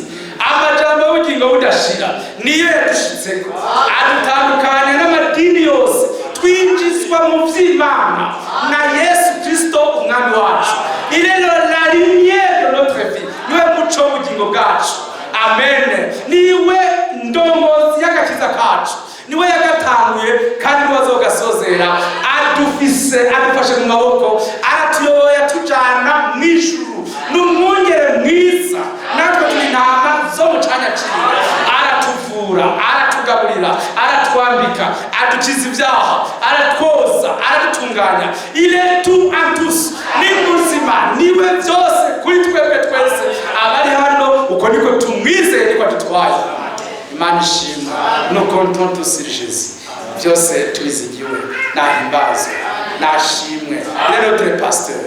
amajambo y'ubugingo budashira niyo yadushitseko, adutandukanya n'amadini yose, twinjizwa mu vy'Imana na Yesu Kristo Umwami wacu. Il est la lumière de notre vie, niwe muco w'ubugingo bwacu. Amen. Niwe ndongozi y'agakiza kacu, niwe yagatanguye kandi niwe azogasozera. Adufise, adufashe mu maboko, aratuyoboye, atujana mu ijuru. Ni umwungere mwiza, natwe turi intama zo mu canya ciwe. Aratuvura, aratugaburira, aratwambika, adukiza ibyaha, aratwoza, aradutunganya. Il est tout en tous. Ni muzima, niwe byose kuri twebwe twese abari hano. Uko niko tumwizeye, niko adutwaye. Imana ishimwe. Nous comptons tous sur Jésus. Byose tubizigiwe. Nahimbazwe, nashimwe. Il est notre pasteur,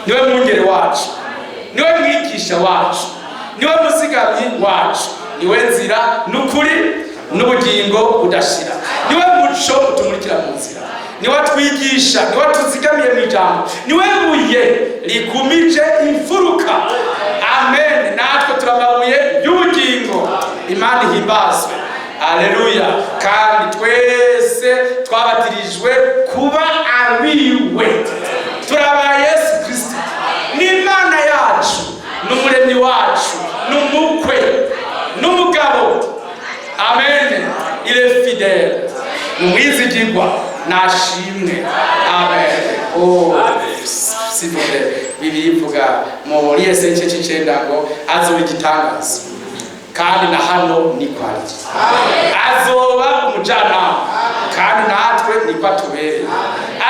niwe mwungere wacu, niwe mwigisha wacu, niwe muzigamyi wacu, niwe nzira n'ukuri n'ubugingo budashira, niwe muco utumurikira mu nzira, niwe atwigisha, niwe atuzigamiye mu ijambo, niwe buye rikumije imfuruka. Amen. Natwe turamabuye y'ubugingo. Imana ihimbazwe. Aleluya! Kandi twese twabatirijwe kuba abiwe, turaba Yesu Kristo, n'Imana yacu, n'Umuremyi wacu, n'umukwe, n'umugabo. Amen. Il est fidèle, ni umwizigirwa, nashimwe. Amen. Oh, s'il vous plaît, Bibiliya ivuga muri Yesaya igice c'icenda ngo azoba igitangaza, kandi na hano niko ari. Azoba umujanama, kandi natwe niko atubereye.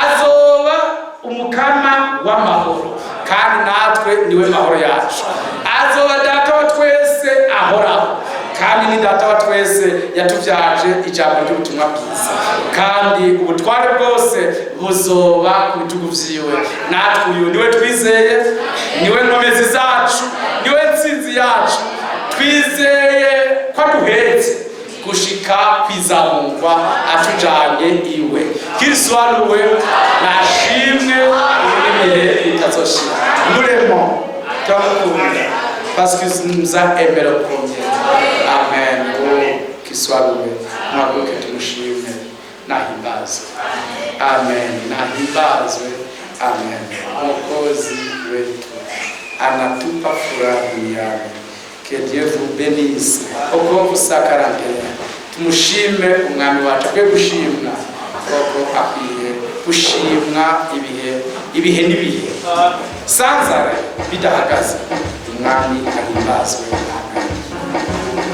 Azoba Umukama w'amahoro, kandi natwe niwe mahoro yacu. Azoba Data wa twese ahoraho, kandi ni Data wa twese yatubyaje ijambo ry'ubutumwa bwiza, kandi ubutware bwose buzoba ku bitugu vyiwe. Natwe uyu niwe twizeye, niwe nkomezi zacu, niwe nsinzi yacu. Twizeye ko aduhetse gushika kwizamurwa, atujanye iwe. Qu'il soit loué, nashimwe ubu n'ibihe bitazoshira. Nous l'aimons, turamukunda, parce qu'il nous a aimé le premier. Amen. Oh, qu'il soit loué. Mwaguke tumushime, nahimbazwe. Amen, nahimbazwe. Amen. Mwokozi wetu anatupa furaha duniani. Que Dieu vous bénisse. Okovu 141. Tumushime Umwami wacu, akwiye gushimwa koko, akwiye gushimwa ibihe ibihe n'ibihe, sanzara bidahagaze. Umwami ahimbazwe. Amen.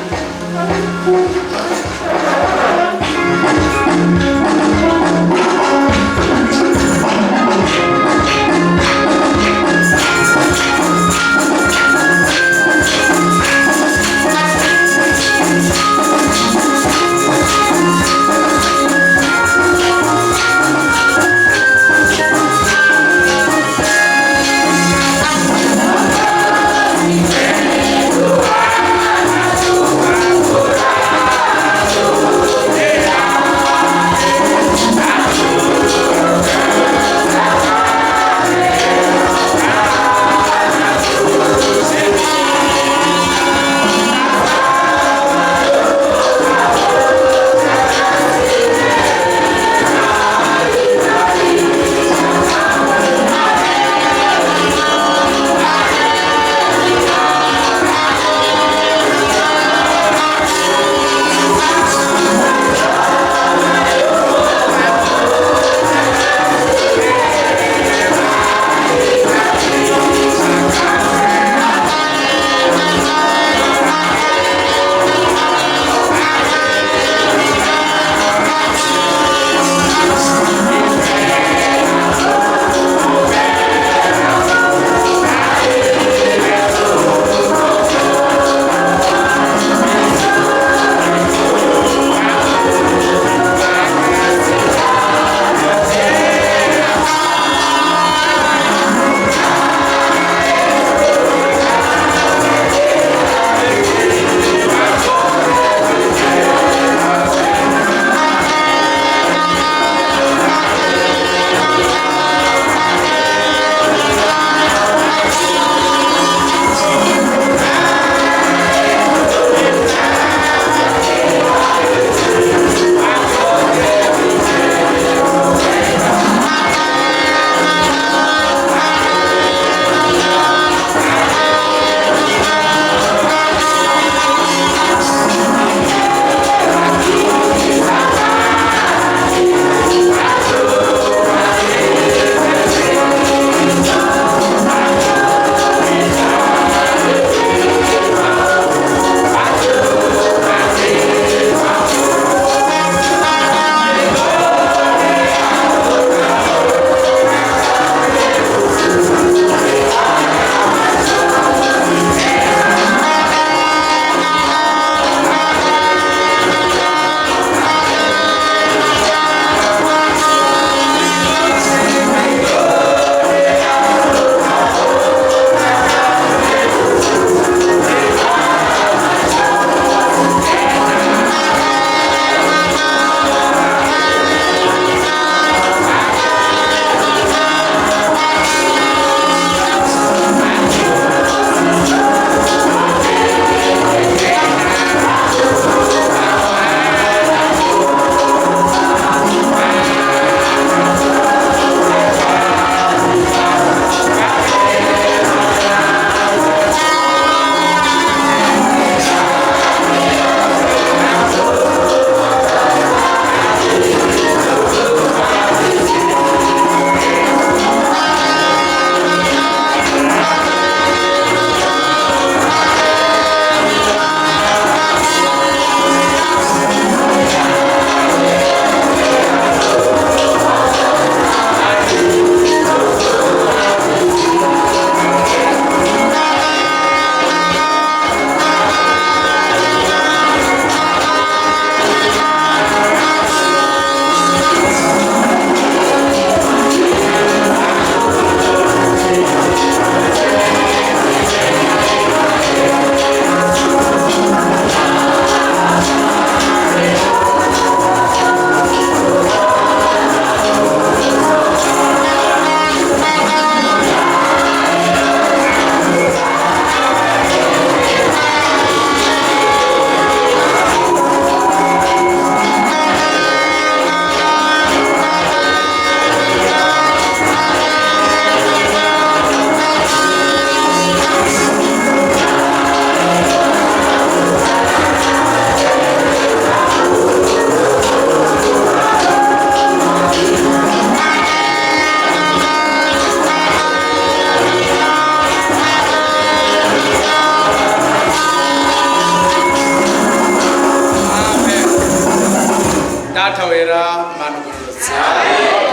Data wera, Mana ugororotse,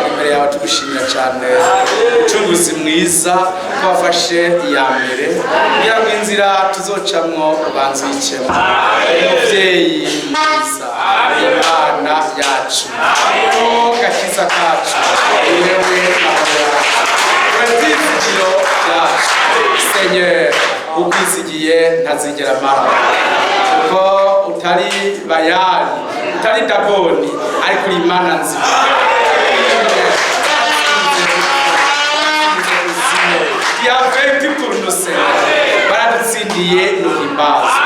imbere yawe tugushimira cyane, Mucunguzi mwiza, ko wafashe iya mbere kugira ngo inzira tuzocamwo ubanze uyicemo. Umubyeyi mwiza, Imana yacu, ko gakiza kacu, wewe mahoro yacu, we byizigiro byacu. Seigneur, ukwizigiye ntazigera amara, kuko utari Bayali, utari Dagoni, ariko uri Imana nzima. Tu as vaincu pour nous, Seigneur. Baradutsindiye, nuhimbaza.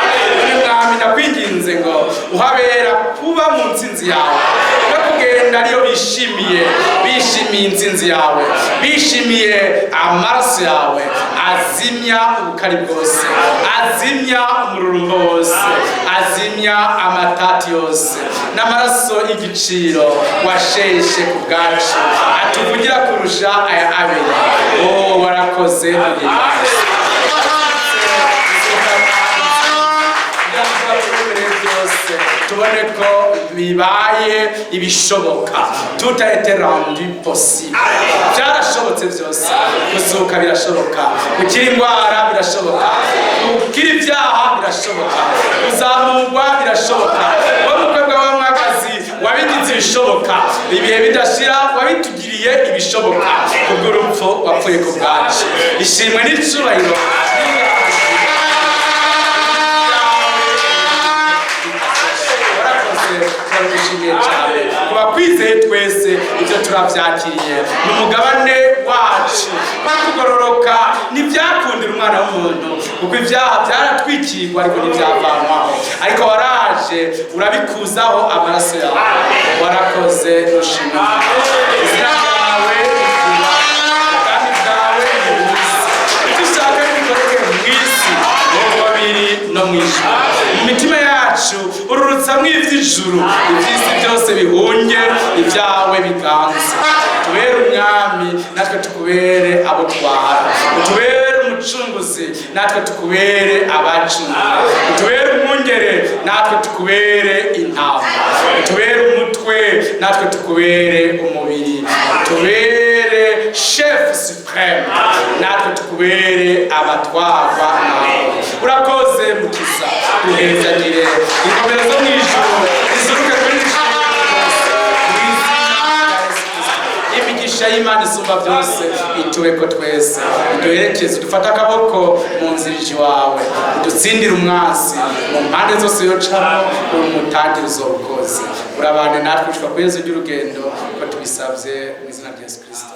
Mwami, ndakwinginze ngo uhabera kuba mu ntsinzi yawe no kugenda ariyo bishimiye, bishimiye intsinzi yawe, bishimiye amaraso yawe azimya ubukari bwose, azimya umururumbo wose, azimya amatati yose, n'amaraso y'igiciro washeshe ku bwacu atuvugira kurusha aya Abeli. Oh, warakoze, uhimbaze. Byose tubone ko bibaye ibishoboka. Tout a été rendu possible. Byarashobotse byose. Gusuka birashoboka, gukira indwara birashoboka, gukira ibyaha birashoboka, kuzamurwa birashoboka. Wowe mukobwa w'umwagazi wabigize ibishoboka, ibihe bidashira wabitugiriye ibishoboka kubw'urupfu wapfuye ku bwacu. Ishimwe n'icubahiro. Warakoze, turagushimiye cyane. Kuba kwizeye twese ibyo turabyakiriye, ni umugabane wacu. Kugororoka ntibyakundira umwana w'umuntu, kuko ibyaha byaratwikirwa ariko ntibyavanwaho, ariko waraje urabikuzaho amaraso yawe. Warakoze, nushima. Izina ryawe ubwami bwawe nibuze, icyo ushaka nibikoreke mu isi nk'uko biri no mu ijuru. Mu mitima yacu ururutsamwo iby'ijuru, iby'isi byose bihunge, ibyawe biganze. Tubere umwami, natwe tukubere abo twara. Utubere umucunguzi, natwe tukubere abacunguwe. Utubere umwungere, natwe tukubere intama. Utubere umutwe, natwe tukubere umubiri. Utubere chef suprême, natwe tukubere abatwarwa nawe. Urakoze, Mukiza, duhezagire. Inkomero zo mu ijuru izuruke kuri iri shuri ryose mu izina rya Yesu Kristo. Imigisha y'Imana isumba byose itubeko twese, iduherekeze, dufate akaboko mu nzira ije iwawe, udutsindire umwansi mu mpande zose yocamo, umutangire uzobukoze. Urabane natwe gushika ku iherezo ry'urugendo, ko tubisabye mu izina rya Yesu Kristo.